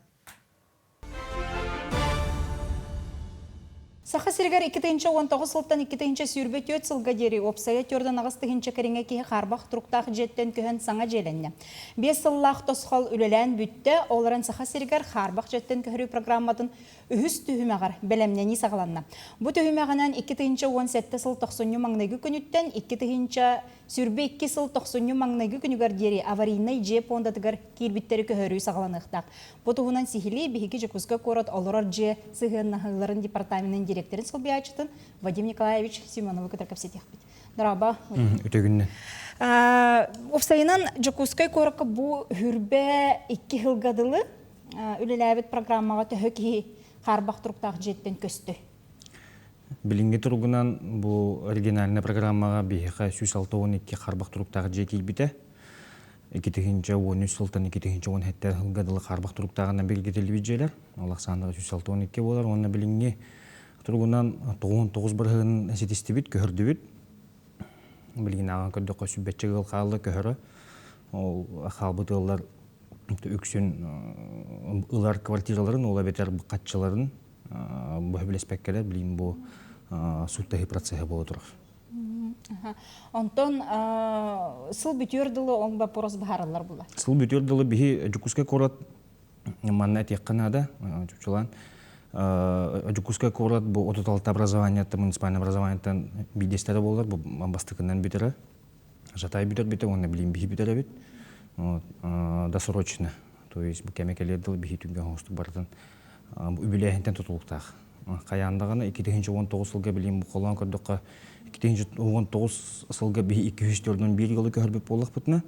Саха сиригэр 2019 сылтан 2024 сылга диэри уопсайа 48 тыһыынча кэриҥэ киһи хаарбах туруктаах дьиэттэн көһөн саҥа дьиэлэннэ. Биэс сыллаах тосхол үлэлээн бүттэ, ол эрэн Саха сиригэр хаарбах дьиэттэн көһөрүү программатын үһүс түһүмэҕэр бэлэмнэнии саҕаланна. Бу түһүмэҕинэн 2017 сыл тохсунньу маҥнайгы күнүттэн 2022 сыл тохсунньу маҥнайгы күнүгэр диэри аварийнай дьиэ пуондатыгар киирбиттэри көһөрүү саҕаланыахтаах. Бу туһунан сиһилии биһиги Дьокуускай куорат олорор дьиэ сыһыаннаһыыларын департаменын директорын солбуйааччытын Вадим Николаевич Семеновы кытары кэпсэтиэхпит. Дорообо. Үтөгүннэ. Уопсайынан Дьокуускай куоракка бу хүрбэ икки сылга дылы үлэлээбит программаҕа төһө киһи хаарбах туруктаах дьиэттэн көстө? Билиҥҥи туругунан бу оригинальнай программаҕа биһиэхэ 162 харбах туруктаах дьиэ киирбитэ. 2013 сылтан 2017 сылга дылы хаарбах туруктааҕынан бигэргэтиллибит дьиэлэр. Ол ахсааннара 162 буолар уонна билиҥҥи туругунан 99 бырыһыанын ситистибит, көһөрдүбүт. Билигин ааҕан көрдөххө сүүрбэччэ ыал хаалла көһөрө. Ол хаалбыт ыаллар үксүн ылар квартираларын, ол эбэтэр хаччыларын бу сөбүлэспэккэлэр билигин бу сууттаһыы процеһа буола турар. Онтон сыл бүтүөр дылы ол вопрос быһаарыллар була. Сыл бүтүөр дылы биһи Дьокуускай куорат манна этиэххэ наада, чопчулаан. Дьокуускай куорат бу 36 образованиеттан, муниципальный образованиеттан биирдэстэрэ буолар, бу бастакынан бүтэрэр. Жатай бүтэрбитэ уонна билин биһи бүтэрэбит. Вот, досрочно. То есть бу кэмэ кэлиэр дылы биһи түгэн оҥостук барытын үбүлээһинтэн тутулуктаах. Хайаан даҕаны 2019 сылга билин бу холоон көрдөххө 2019 сылга биһи 241 ыалы көһөрбүт буоллахпытына,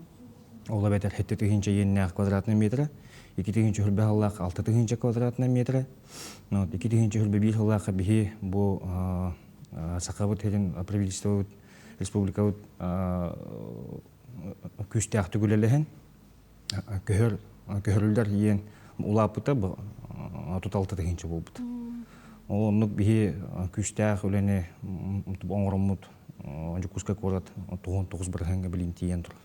ол эбэтэр 7 тыһыынча иэннээх квадратный метра, 2 тыһыынча хүрбэ сыллаах 6 тыһыынча квадратный метра, 2 тыһыынча хүрбэ биир сыллаахха биһи бу Сахабыт сирин правительствобыт республикабыт күүстээхтик үлэлэһэн көһөр көһөрүллэр иэн улааппыта 36 тыһыынча буолбут. Ол оннук биһи күүстээх үлэни оҥороммут Дьокуускай куорат 99 бырыһыаҥҥа билин тиийэн турар.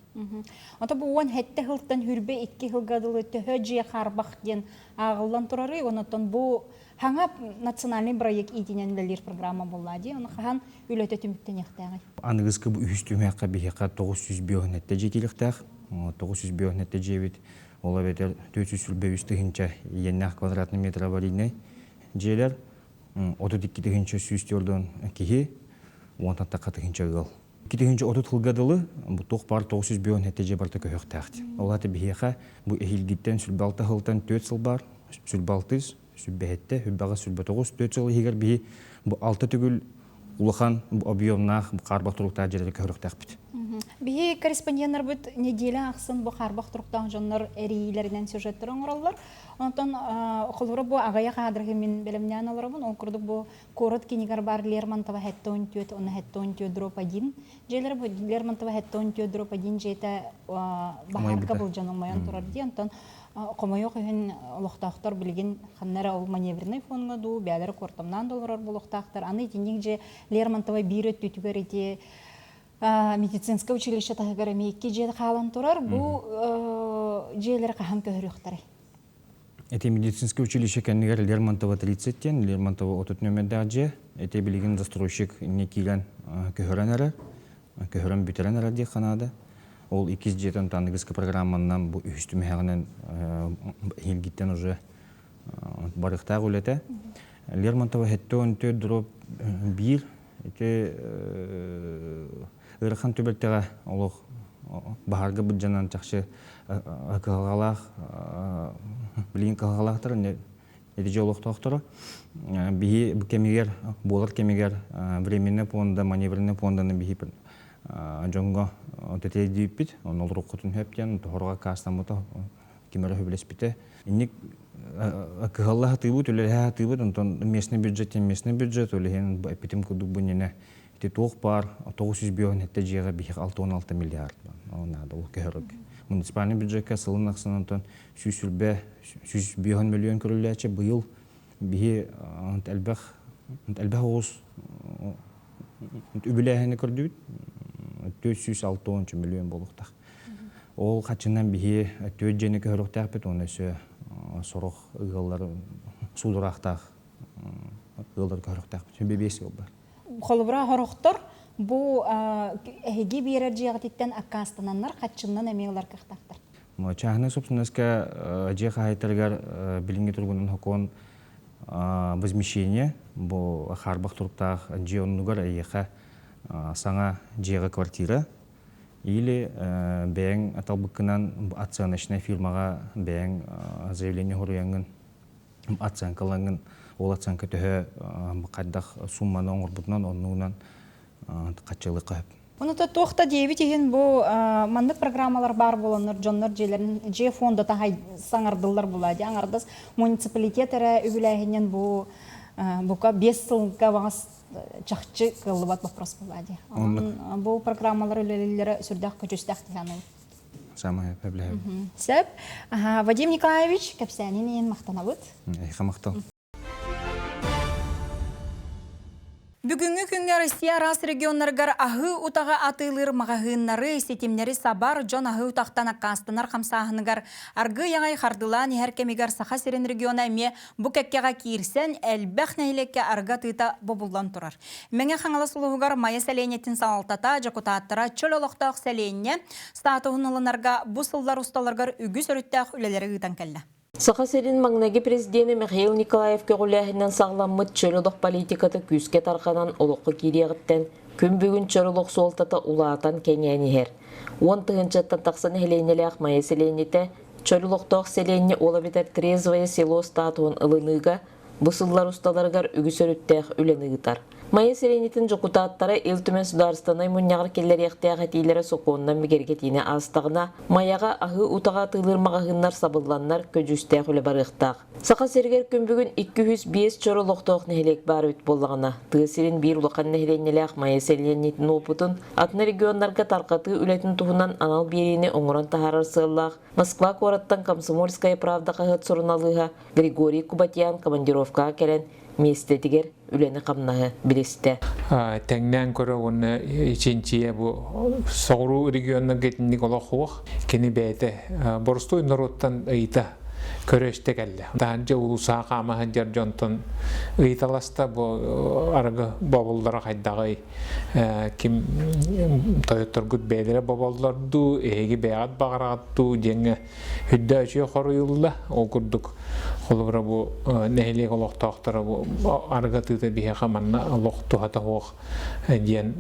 Ото бу 17 сылтан хүрбэ икки сылга дылы төһө дьиэ хаарбах диэн ааҕыллан турарый, онотон бу Хаҥа национальный проект иитинэн үлэлиир программа буолла дии. Ону хаһан үлэтэ түмүктэниэхтээҕий? Аныгыскы бу үһүс түһүмэххэ биһиэхэ 957 дьиэ киириэхтээх. 957 дьиэбит, ол эбэтэр 423 тыһыынча иэннээх квадратный метр аварийнай дьиэлэр, 32 тыһыынча 104 киһи, уонтан тахха тыһыынча ыал. 2030 сылга дылы бу туох баар 957 дьиэ барыта көһүөхтээх. Ол аата биһиэхэ бу эһиилгиттэн сүлбэ сылтан 4 сыл баар, сүлбэ алтыс, сүлбэһэттэ, сүлбэҕэ сүлбэ тоҕус, 4 сыл иһигэр биһи бу алта төгүл улахан объемнаах хаарбах туруктаах дьиэлэри көһөрүөхтээхпит. Биһи корреспонденнарбыт неделя ахсын бу хаарбах туруктаах дьоннор эрийиилэринэн сюжеттар оҥороллор. Онтон холобура бу аҕыйах аадырыһы мин бэлэмнээн олоробун. Ол курдук бу Куорат киинигэр баар Лермонтова 74 уонна 74 дробь 1 дьиэлэр бу Лермонтова 74 дробь 1 дьиэтэ баһаарга былдьан умайан турар дии. Онтон хомойуох иһин олохтоохтор билигин ханна эрэ ол маневренный фоҥҥа дуу бэйэлэрэ куортамнаан да олорор буолуохтаахтар. Аны итинник дьиэ Лермонтова биир өттүтүгэр ити медицинскэй училище таһыгар эмиэ икки дьиэ хаалан турар. Бу дьиэлэри хаһан көһөрүөхтэрэй? Ити медицинскэй училище кэннигэр Лермонтова 30 диэн, Лермонтова 30 нүөмэрдээх дьиэ. Ити билигин застройщик инньэ киирэн көһөрөн эрэр, көһөрөн бүтэрэн эрэр диэххэ наада. Ол иккис дьиэтин аныгыскы программанан бу үһүс түмэһэҕинэн эһиилгиттэн уже барыахтаах үлэтэ. Лермонтова 74 дробь биир ити ыарахан түбэлтэҕэ олох баһаарга былдьанан чахчы кыһалҕалаах билигин кыһалҕалаахтар ити олохтоохторо биһи кэмигэр буолар кэмигэр временный пуонда маневренный пуонданы биһи дьоҥҥо тэтиэйдииппит онно олоруккутун сөп диэн тоһорго аккаастаммыта ким эрэ сөбүлэспитэ инник кыһалла сатыыбыт үлэлэһэ сатыыбыт онтон местный бюджет местный бюджет ол иһин эппитим курдук бу иннинэ Ити туох баар 957 дьиэҕэ биһиэхэ 66 миллиард ол наада ол көһөрөргө. Муниципальный бюджекка сылын ахсын онтон 120 105 миллион көрүллээччи быйыл биһи элбэх элбэх оҕус үбүлээһини көрдүбүт 460 миллион буолуохтаах. Ол хаччынан биһи түөрт дьиэни көһөрүөхтээхпит уонна өссө сорох ыаллар суудураахтаах ыаллар көһөрүөхтээхпит. Бэбиэс ыал бар. Холобура, сорохтор бу эһиги биэрэр дьиэҕититтэн аккаастананнар хаччыннан эмиэ ылар кыахтаахтар. Чааһынай собственноска дьиэ хаһаайыттарыгар билиҥҥи туругунан сокуон возмещение бу хаарбах туруктаах дьиэ оннугар эйиэхэ саҥа дьиэҕэ квартира или бэйэҥ талбыккынан оценочнай фирмаҕа бэйэҥ заявление суруйаҥҥын оценкалаҥҥын ол оценка төһө хайдах сумманы оҥорбутунан оннугунан хаччылыахха сөп. Онута туох да диэбит иһин бу маннык программалар баар буоланнар дьоннор дьиэлэрин дьиэ фондата саҥардыллар була дии аҥардас муниципалитет эрэ үбүлээһинин бу бука биэс сылга баҕас чахчы кыаллыбат вопрос була дии. Онон бу программалар үлэлииллэрэ сүрдээх көдьүүстээх дии саныыбын. Самое проблема. Сөп. Вадим Николаевич, кэпсээнин иһин махтанабыт. Эйиэхэ махтал. Бүгүҥҥү күҥҥэ Россия араас регионнарыгар аһыы утаҕы атыылыыр маҕаһыыннары, ситимнэри сабар, дьон аһыы утахтан аккаастанар хамсааһыныгар аргыый аҕай хардылаан иһэр кэмигэр Саха сирин региона эмиэ бу кэккэҕэ киирсэн, элбэх нэһилиэккэ арыгы атыыта бобуллан турар. Мэҥэ Хаҥалас улууһугар Майа сэлиэнньэтин салалтата, дьокутааттара чөл олохтоох сэлиэнньэ статуһун ылынарга бу сыллар усталарыгар үгүс өрүттээх үлэлэри ыытан кэллэ. Саха сирин маҥнайгы президенэ Михаил Николаев көҕүлээһининэн саҕаламмыт чөл олох политиката күүскэ тарҕанан олоххо киириэҕиттэн күн бүгүн чөл олох суолтата улаатан кэҥээн иһэр. 10 тыһыынчаттан тахса нэһилиэнньэлээх Майа сэлиэнньэтэ чөл олохтоох сэлиэнньэ ол эбэтэр Трезвое село статуһун ылыныыга бу сыллар усталарыгар үгүс өрүттээх үлэни ыытар. Майа сэлиэнньэтин дьокутааттара Ил Түмэн судаарыстыбаннай мунньаҕар киллэриэхтээх этиилэрэ сокуонунан бигэргэтиини аастаҕына, Майаҕа аһыы утаҕы атыылыыр маҕаһыыннар сабылланнар көдьүүстээх үлэ барыахтаах. Саха сиригэр күн бүгүн 205 чор олохтоох нэһилиэк баар эбит буоллаҕына, тыа сирин биир улахан нэһилиэнньэлээх Майа сэлиэнньэтин уопутун атын регионнарга тарҕатыы үлэтин туһунан анал биэриини оҥорон таһаарар сыаллаах Москва куораттан «Комсомольская правда» хаһыат суруналыыһа Григорий Кубатьян командировкаҕа кэлэн миэстэтигэр үлэни-хамнаһы билистэ. Тэҥнээн көрө уонна чинчийэ бу соҕуруу регионнарга итинник олох суох. Кини бэйэтэ боростуой норуоттан ыйыта көрө-истэ кэллэ. Таһырдьа улуусаҕа хаама сылдьар дьонтон ыйыталаста бу арыгы бобуллара хайдаҕый ким тойотторгут бэйэлэрэ боболлор дуу, эһиги бэйэҕит баҕараҕыт дуу диэҥҥэ Үрдэ үчүгэй хоруйулла. Ол курдук, холобура бу нэһилиэк олохтоохторо бу арыгы атыыта биһиэхэ манна олох туһата суох диэн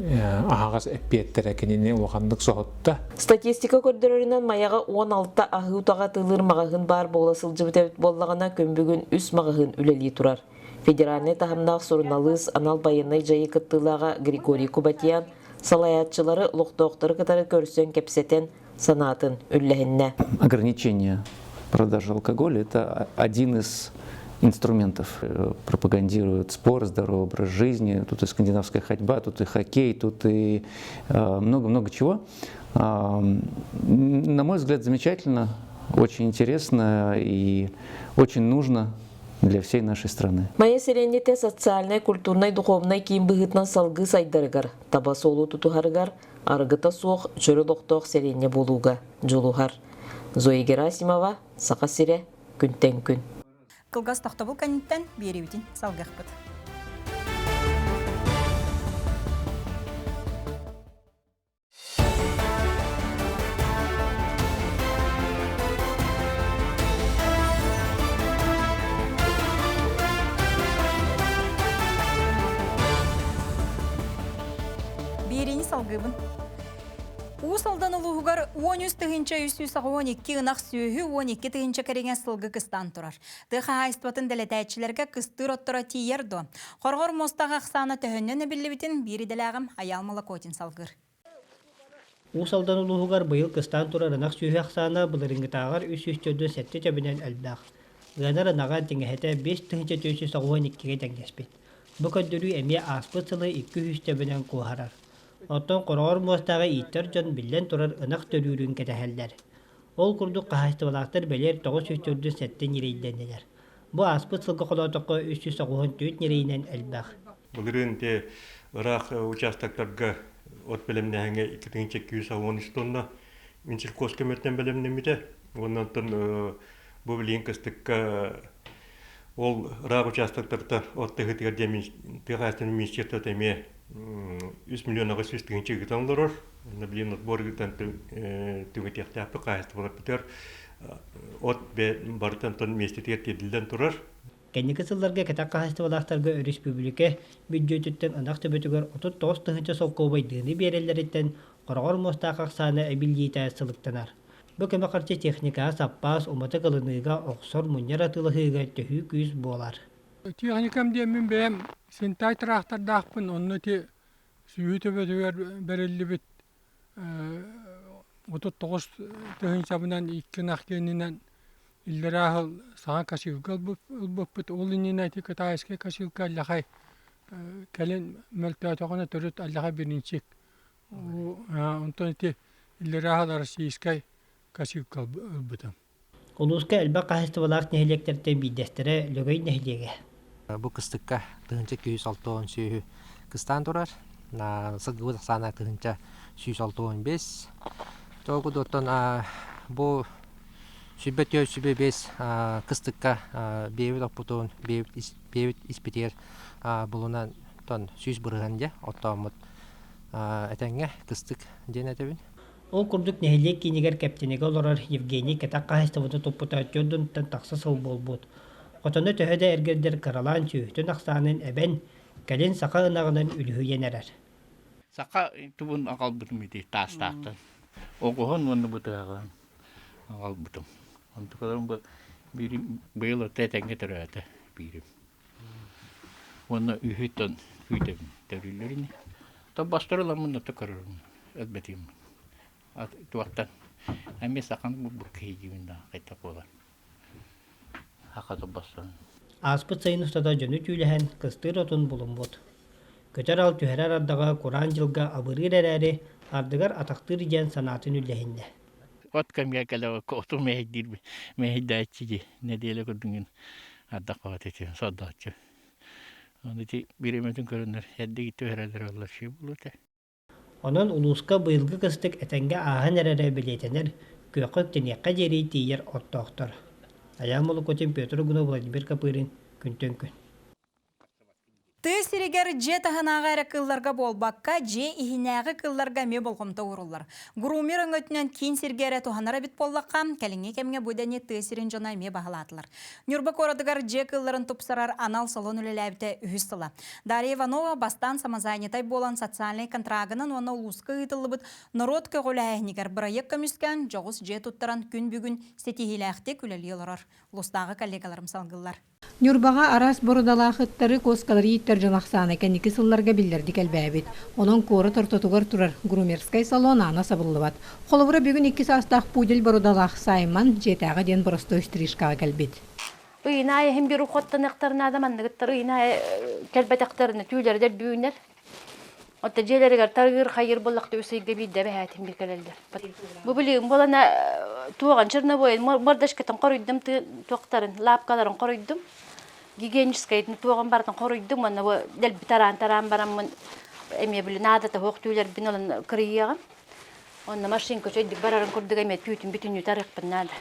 аһаҕас эппиэттэрэ кинини улаханнык соһутта. Статистика көрдөрөрүнэн Майаҕа 16 аһыы утаҕы атыылыыр маҕаһыын баар буола сылдьыбыт эбит буоллаҕына, күн бүгүн үс маҕаһыын үлэлии турар. Федеральнай таһымнаах суруналыыс анал байыаннай дьайыы кыттыылааҕа Григорий Кубатьян салайааччылары олохтоохтору кытары көрсөн кэпсэтэн санаатын үллэһиннэ. Ограничение продажи алкоголя – это один из инструментов. Пропагандируют спорт, здоровый образ жизни, тут и скандинавская ходьба, тут и хоккей, тут и много-много чего. На мой взгляд, замечательно, очень интересно и очень нужно для всей нашей страны. Майа сэлиэнньэтэ социальнай, культурнай, духовнай киин быһыытынан салгыы сайдарыгар, таба суолу тутуһарыгар, арыгыта суох чөл олохтоох сэлиэнньэ буолууга дьулуһар. Зоя Герасимова, Саха сирэ, күнтэн күн. Кылгас тохтобул кэнниттэн биэриибитин салгыахпыт. Биэриини салгыыбын. Уус Алдан улууһугар 13 382 ынах сүөһү 12 тыһыынча кэриҥэ сылгы кыстаан турар. Тыа хаһаайыстыбатын дэлэтээччилэргэ кыстыыр отторо тиийэр дуо? Хорҕор муостаах ахсаана төһөннөн эбиллибитин биир идэлээҕим Айаал Молокотин салгыыр. Уус Алдан улууһугар быйыл кыстаан турар ынах сүөһү ахсаана былырыыҥҥытааҕар 347 төбөнөн элбэх. Ыанар ынаҕа тиҥэһэтэ 5492-гэ тэҥнэспит. Бу көрдөрүү эмиэ ааспыт сылы 200 төбөнөн куоһарар. Оттон хороҕор муостааҕы ииттэр дьон биллэн турар ынах төрүүрүн кэтэһэллэр. Ол курдук хаһаайыстыбалаахтар бэлиэр 947 ньирэйдэннилэр. Бу ааспыт сылга холоотоххо 394 ньирэйинэн элбэх. Былырыын те ыраах участоктарга от бэлэмнээһиҥҥэ 2213 тонна Минсельхоз көмөтүнэн бэлэмнэммитэ. Уонна онтон бу билигин кыстыкка ол ыраах участоктарта от тыһытыгар диэн тыа хаһаайыстыбатын министерствота эмиэ 3 миллион 800 тыһыынча ыытан олорор. Онно билигин отбор ыытан түҥэтиэхтээхпит хаһаайыстыбаларбытыгар от барыта онтон миэстэтигэр тиэрдиллэн турар. Кэнники сылларга кэтэх хаһаайыстыбалаахтарга өрөспүүбүлүкэ бүддьүөтүттэн ынах төбөтүгэр 39 тыһыынча солкуобайдыыны биэрэллэриттэн хороҕор муостаах ахсаана эбиллиитэ сылыктанар. Бу көмө харчы техникаҕа саппаас, уматык ылыныыга, охсор, мунньар атыылаһыыга төһүү күүс буолар. Техникам диэммин бэйэм Синтай тыраахтардаахпын, онно ити сүөһү төбөтүгэр бэриллибит 39 тыһыынчабынан икки ынах киэнинэн иллэрээ сыл саҥа косилка ылбыппыт. Ол иннинэ ити китайскай косилка аллахай кэлин мөлтөөтөҕүнэ төрүт аллахай биринчик. Онтон ити иллэрээ сыл российскай косилка ылбытым. Улууска элбэх хаһаайыстыбалаах нэһилиэктэртэн биирдэстэрэ Лөгөй нэһилиэгэ. Бу кыстыкка 1260 сүөһү кыстаан турар. Сылгыбыт ахсаана 1165. Тоҕу оттон бу 104 105 кыстыкка бэйэбит оппутун, бэйэбит испитигэр булунан тон 100% дьэ оттооммут этэҥҥэ кыстык диэн этэбин. Ол курдук нэһилиэк киинигэр Кэптинигэ олорор Евгений кэтэх хаһаайыстыбатын туппута түөрт уонтан тахса сыл буолбут. Хотоно төһө да эргэрдэр кыралаан сүөһүтүн ахсаанын эбэн, кэлин саха ынаҕынан үлүһүйэн эрэр. Саха тубун аҕалбытым ити таастаахтан. Оҕуһун уонна бытыаҕын аҕалбытым. Онтукаларым бу биирим быйыл отто этэҥҥэ төрөөтө биирим. Уонна үһүттэн күүтэбин төрүүллэр ини. Тоббостор ыламмын ото көрөрүм элбэтиим. Туохтан эмиэ сахан булбут киһи диибин да хайдах буолар. Саха тоббосторун. Ааспыт сайын устата дьону түүлэһэн кыстыыр отун булуммут. Көтөр ал түһэрэр ардаҕа кураан дьылга абырыыр эрээри, ардыгар атахтыыр диэн санаатын үллэһиннэ. От кэмҥэ кэлэ оту мэһэйдиир мэһэйдээччи дии нэдиэлэ курдугун ардах баҕата ити сордооччу. Ону ити бириэмэтин көрөннөр эрдэ түһэрэллэр буоллар үчүгэй буолуо этэ. Онон улууска быйылгы кыстык этэҥҥэ ааһан эрэрэ бэлиэтэнэр, күөххэ үктэниэххэ диэри тиийэр оттоохтор. Айаан Молокотин, Петр Угунов, Владимир Копырин Күнтэн күн. Тыа сиригэр дьиэ таһынааҕы эрэ кыылларга буолбакка, дьиэ иһинээҕи кыылларга эмиэ болҕомто ууруллар. Грумер өҥөтүнэн киин сиргэ эрэ туһанар эбит буоллахха, кэлиҥҥи кэмҥэ бу идэни тыа сирин дьоно эмиэ баһылаатылар. Ньурба куоратыгар дьиэ кыылларын тупсарар анал салон үлэлээбитэ үһүс сыла. Дарья Иванова бастаан самозанятай буолан социальнай контрагынан уонна улууска ыытыллыбыт норуот көҕүлээһинигэр бырайыак көмүскээн, дьоҕус дьиэ туттаран күн бүгүн ситиһиилээхтик үлэлии олорор. Улуустааҕы коллегаларым салгыыллар. Ньурбаҕа араас боруодалаах ыттары, куоскалары ииттэр дьон ахсаана кэнники сылларга биллэрдик элбээбит. Онон куорат ортотугар турар грумерскай салон аана сабыллыбат. Холобура, бүгүн икки саастаах пудель боруодалаах Саймон дьиэтээҕи диэн боростуой стрижкаҕа кэлбит. Ыйын аайы иһин биир ухуоттаныахтарынаада манныгыттар ыйын аайы кэлбэтэхтэринэ түүлэрдэр бүүнэр. Оттон дьиэлэригэр тарыыр хайыр буоллахта үс ыйга биирдэ эбэһээтин бир кэлэллэр. Бу билигин буолана туоҕан черновойын мордашкатын хоруйдум туохтарын лапкаларын хоруйдум гигиеническайын туоҕун барытын хоруйдум уонна бу дэлби тараан тараан бараммын эмиэ били наадата суох түүлэрбин ылан кырыйыаҕым. Онно машинка үчүгэйдик барарын курдук эмиэ түүтүн бүтүннүү тарыахпын наада.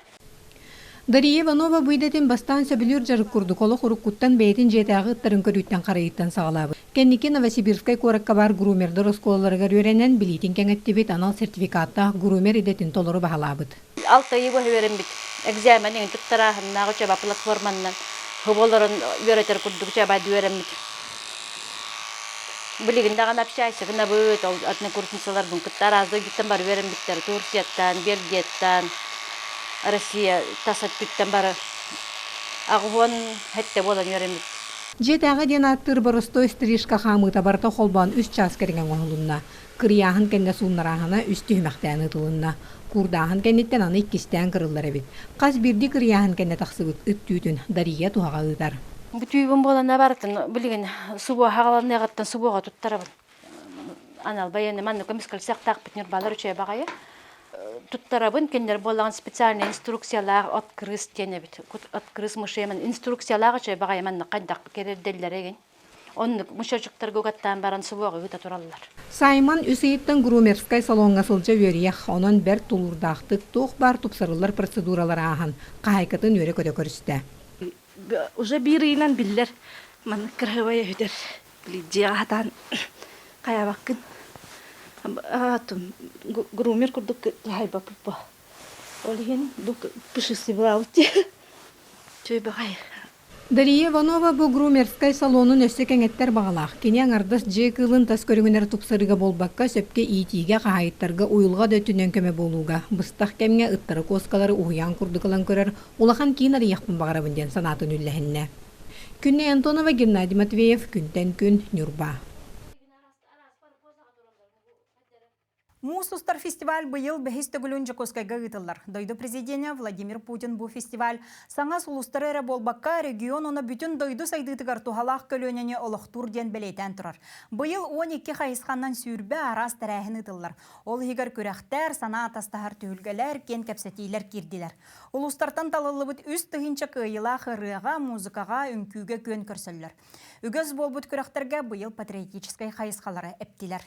Дария Иванова бу идэтин бастаан сөбүлүүр дьарык курдук олох уруккуттан бэйэтин дьиэтээҕи ыттарын көрүүттэн-харайыыттан саҕалаабыт. Кэнники Новосибирскай куоракка баар грумердар оскуолаларыгар үөрэнэн, билиитин кэҥэттибит, анал сертификаттаах грумер идэтин толору баһылаабыт. Алта ый быһа үөрэммит. Экзамен иҥин туттарааһыннаах учеба платформаннан хыбы олорон үөрэтэр курдук учеба үөрэммит. Билигин даҕаны общайся гынабыт, ол однокурсницаларбын кытта араас дойдуттан бары үөрэммиттэр, Турцияттан, Бельгияттан, Россия тас өттүттэн бары 87 буолан үөрэммит. Дьиэтээҕи диэн ааттыыр боростуой стрижка хаамыыта барыта холбоон үс чаас кэриҥэ оҥоһулунна. Кырыйааһын кэннэ сууннарааһына үс түһүмэхтээн ыытылынна. Куурдааһын кэнниттэн аны иккистээн кырыллар эбит. Хас биирдии кырыйааһын кэннэ тахсыбыт ыт түүтүн Дария туһаҕа ыытар. Бу түүбүн буолана барытын билигин субуо хаҕаланыаҕыттан субуоҕа туттарабын. Анал байыаннай маннык көмүскэл сыахтаахпыт ньурбалар үчүгэй баҕайы. Туттарабын кинилэр буоллаҕын специальный инструкциялаах от крыс диэн эбит. От крыс мышей инструкциялаах үчүгэй баҕайы маннык хайдах кэрэрдэллэр эгин. Оннук мышечектарга угаттаан баран субуоҕа ыыта тураллар. Саймон үс ыйыттан грумерскай салоҥҥа сылдьа үөрүйэх, онон бэрт тулуурдаахтык туох баар тупсарыллар процедуралары ааһан, хаһаайкатын үөрэ-көтө көрүстэ. Уже биир ыйынан биллэр маннык кыраһыбай өһүтэр дьиэҕэ хатаан хайаабаккын грумер курдук хайбаппыт бо ол иһин бу пушистый булаабыт чүй баҕай Дария Иванова бу грумерскай салонун өссө кэҥэттэр баҕалаах. Кини аҥардас дьиэ кыылын тас көрүҥүнэр тупсарыыга буолбакка, сөпкө иитиигэ, хаһаайыттарга уйулҕа да өттүнэн көмө буолууга, быстах кэмҥэ ыттары куоскалары уһуйаан курдук ылан көрөр улахан киин арыйыахпын баҕарабын диэн санаатын үллэһиннэ. Күннэй Антонова, Геннадий Матвеев, Күнтэн күн, Ньурба. Муус устар фестиваль быйыл бэһис төгүлүн Дьокуускайга ыытыллар. Дойду президенэ Владимир Путин бу фестиваль саҥа сулустары эрэ буолбакка, регион уонна бүтүн дойду сайдыытыгар туһалаах көлүөнэни олохтуур диэн бэлиэтээн турар. Быйыл 12 хайысханнан сүүрбэ араас тэрээһин ыытыллар. Ол иһигэр күрэхтэр, санаа атастаһар түһүлгэлэр, киэн кэпсэтиилэр киирдилэр. Улуустартан талыллыбыт 3000 кыайыылаах ырыаҕа, музыкаҕа, үҥкүүгэ күөн көрсөллөр. Үгэс буолбут күрэхтэргэ быйыл патриотическай хайысхалары эптилэр.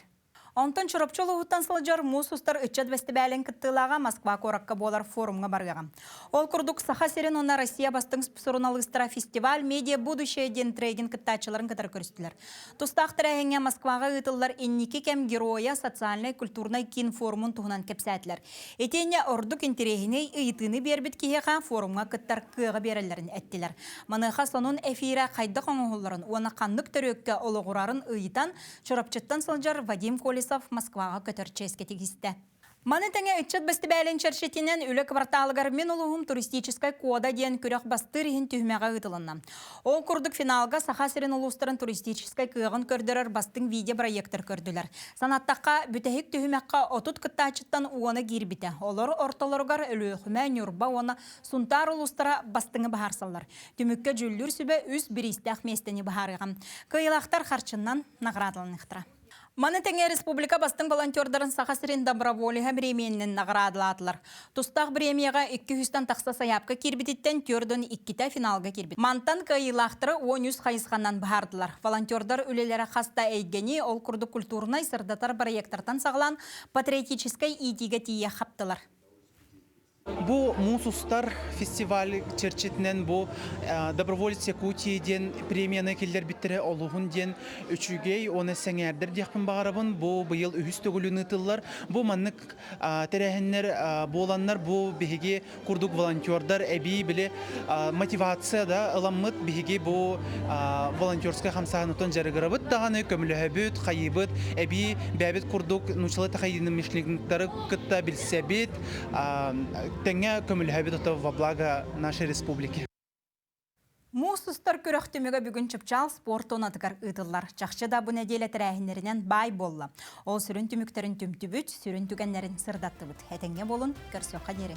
Онтон Чурапчы улууһуттан сылдьар муус устар ыччат бэстибээлин кыттыылааҕа Москва куоракка буолар форумҥа барыаҕа. Ол курдук Саха сирин уонна Россия бастыҥ суруналыыстара фестиваль «Медиа будущее» диэн трегин кыттааччыларын кытары көрүстүлэр. Тустаах тэрээһиҥҥэ Москваҕа ыытыллар «Инники кэм геройа» социальнай-культурнай киин форумун туһунан кэпсээтилэр. Итиэннэ ордук интэриэһинэй ыйытыыны биэрбит киһиэхэ форумҥа кыттар кыаҕы биэрэллэрин эттилэр. Маныаха сонун эфирэ хайдах оҥоһулларын уонна ханнык төрүөккэ олоҕурарын ыйытан, Чурапчыттан сылдьар Вадим Колесов Москваҕа көтөр чиэскэ тигистэ. Маны тэҥэ ыччат бэстибээлин чэрчитинэн үлэ кварталыгар Мин улууһум туристическай кода диэн күрэх бастыыр иһин түһүмэҕэ ыытылынна. Ол курдук финалга Саха сирин улуустарын туристическай кыаҕын көрдөрөр бастыҥ видеопроектор көрдүлэр. Санаттахха, бүтэһик түһүмэххэ 30 кыттааччыттан уона киирбитэ. Олор ортолоругар Өлүөхүмэ, Ньурба уонна Сунтаар улуустара бастыҥы быһаарсаллар. Түмүккэ дьүүллүүр сүбэ үс бириистээх миэстэни быһаарыаҕа. Кыайыылаахтар харчынан наҕараадаланыахтара. Маны тэҥэ республика бастыҥ волонтердарын Саха сирин доброволеһа бириэмийэнэн наҕараадалаатылар. Тустаах бириэмийэҕэ 200-тан тахса сайаапка киирбититтэн төрдөн иккитэ финалга киирбит. Мантан кыайыылаахтары 13 хайысханан быһаардылар. Волонтердар үлэлэрэ хас да эйгэни, ол курдук культурнай сырдатар проектартан саҕалаан патриотическай иитиигэ тиийэ хаптылар. Бу муус устар фестиваль чэрчитинэн бу Доброволец Якутии диэн премияны киллэрбиттэрэ олуһун диэн үчүгэй уонна сэҥээрдэр диэхпин баҕарабын. Бу быйыл үһүс төгүлүн ыытыллар. Бу маннык тэрээһиннэр буоланнар бу биһиги курдук волонтердар эбии били мотивация да ыламмыт биһиги бу волонтерскай хамсааһынытын дьарыгырабыт даҕаны көмөлөһөбүт, хайыыбыт, эбии бэйэбит курдук нууччалыы единомышленниктары кытта билсэбит, тэҥҥэ көмөлөһөбүт ото во благо нашей республики. Муус устар күрэх түмүгэ бүгүн Чыпчаал спорт туонатыгар ыытыллар. Чахчы да бу нэдиэлэ тэрээһиннэринэн баай буолла. Ол сүрүн түмүктэрин түмтүбүт, сүрүн түгэннэрин сырдаттыбыт. Этэҥҥэ буолун, көрсүөххэ диэри.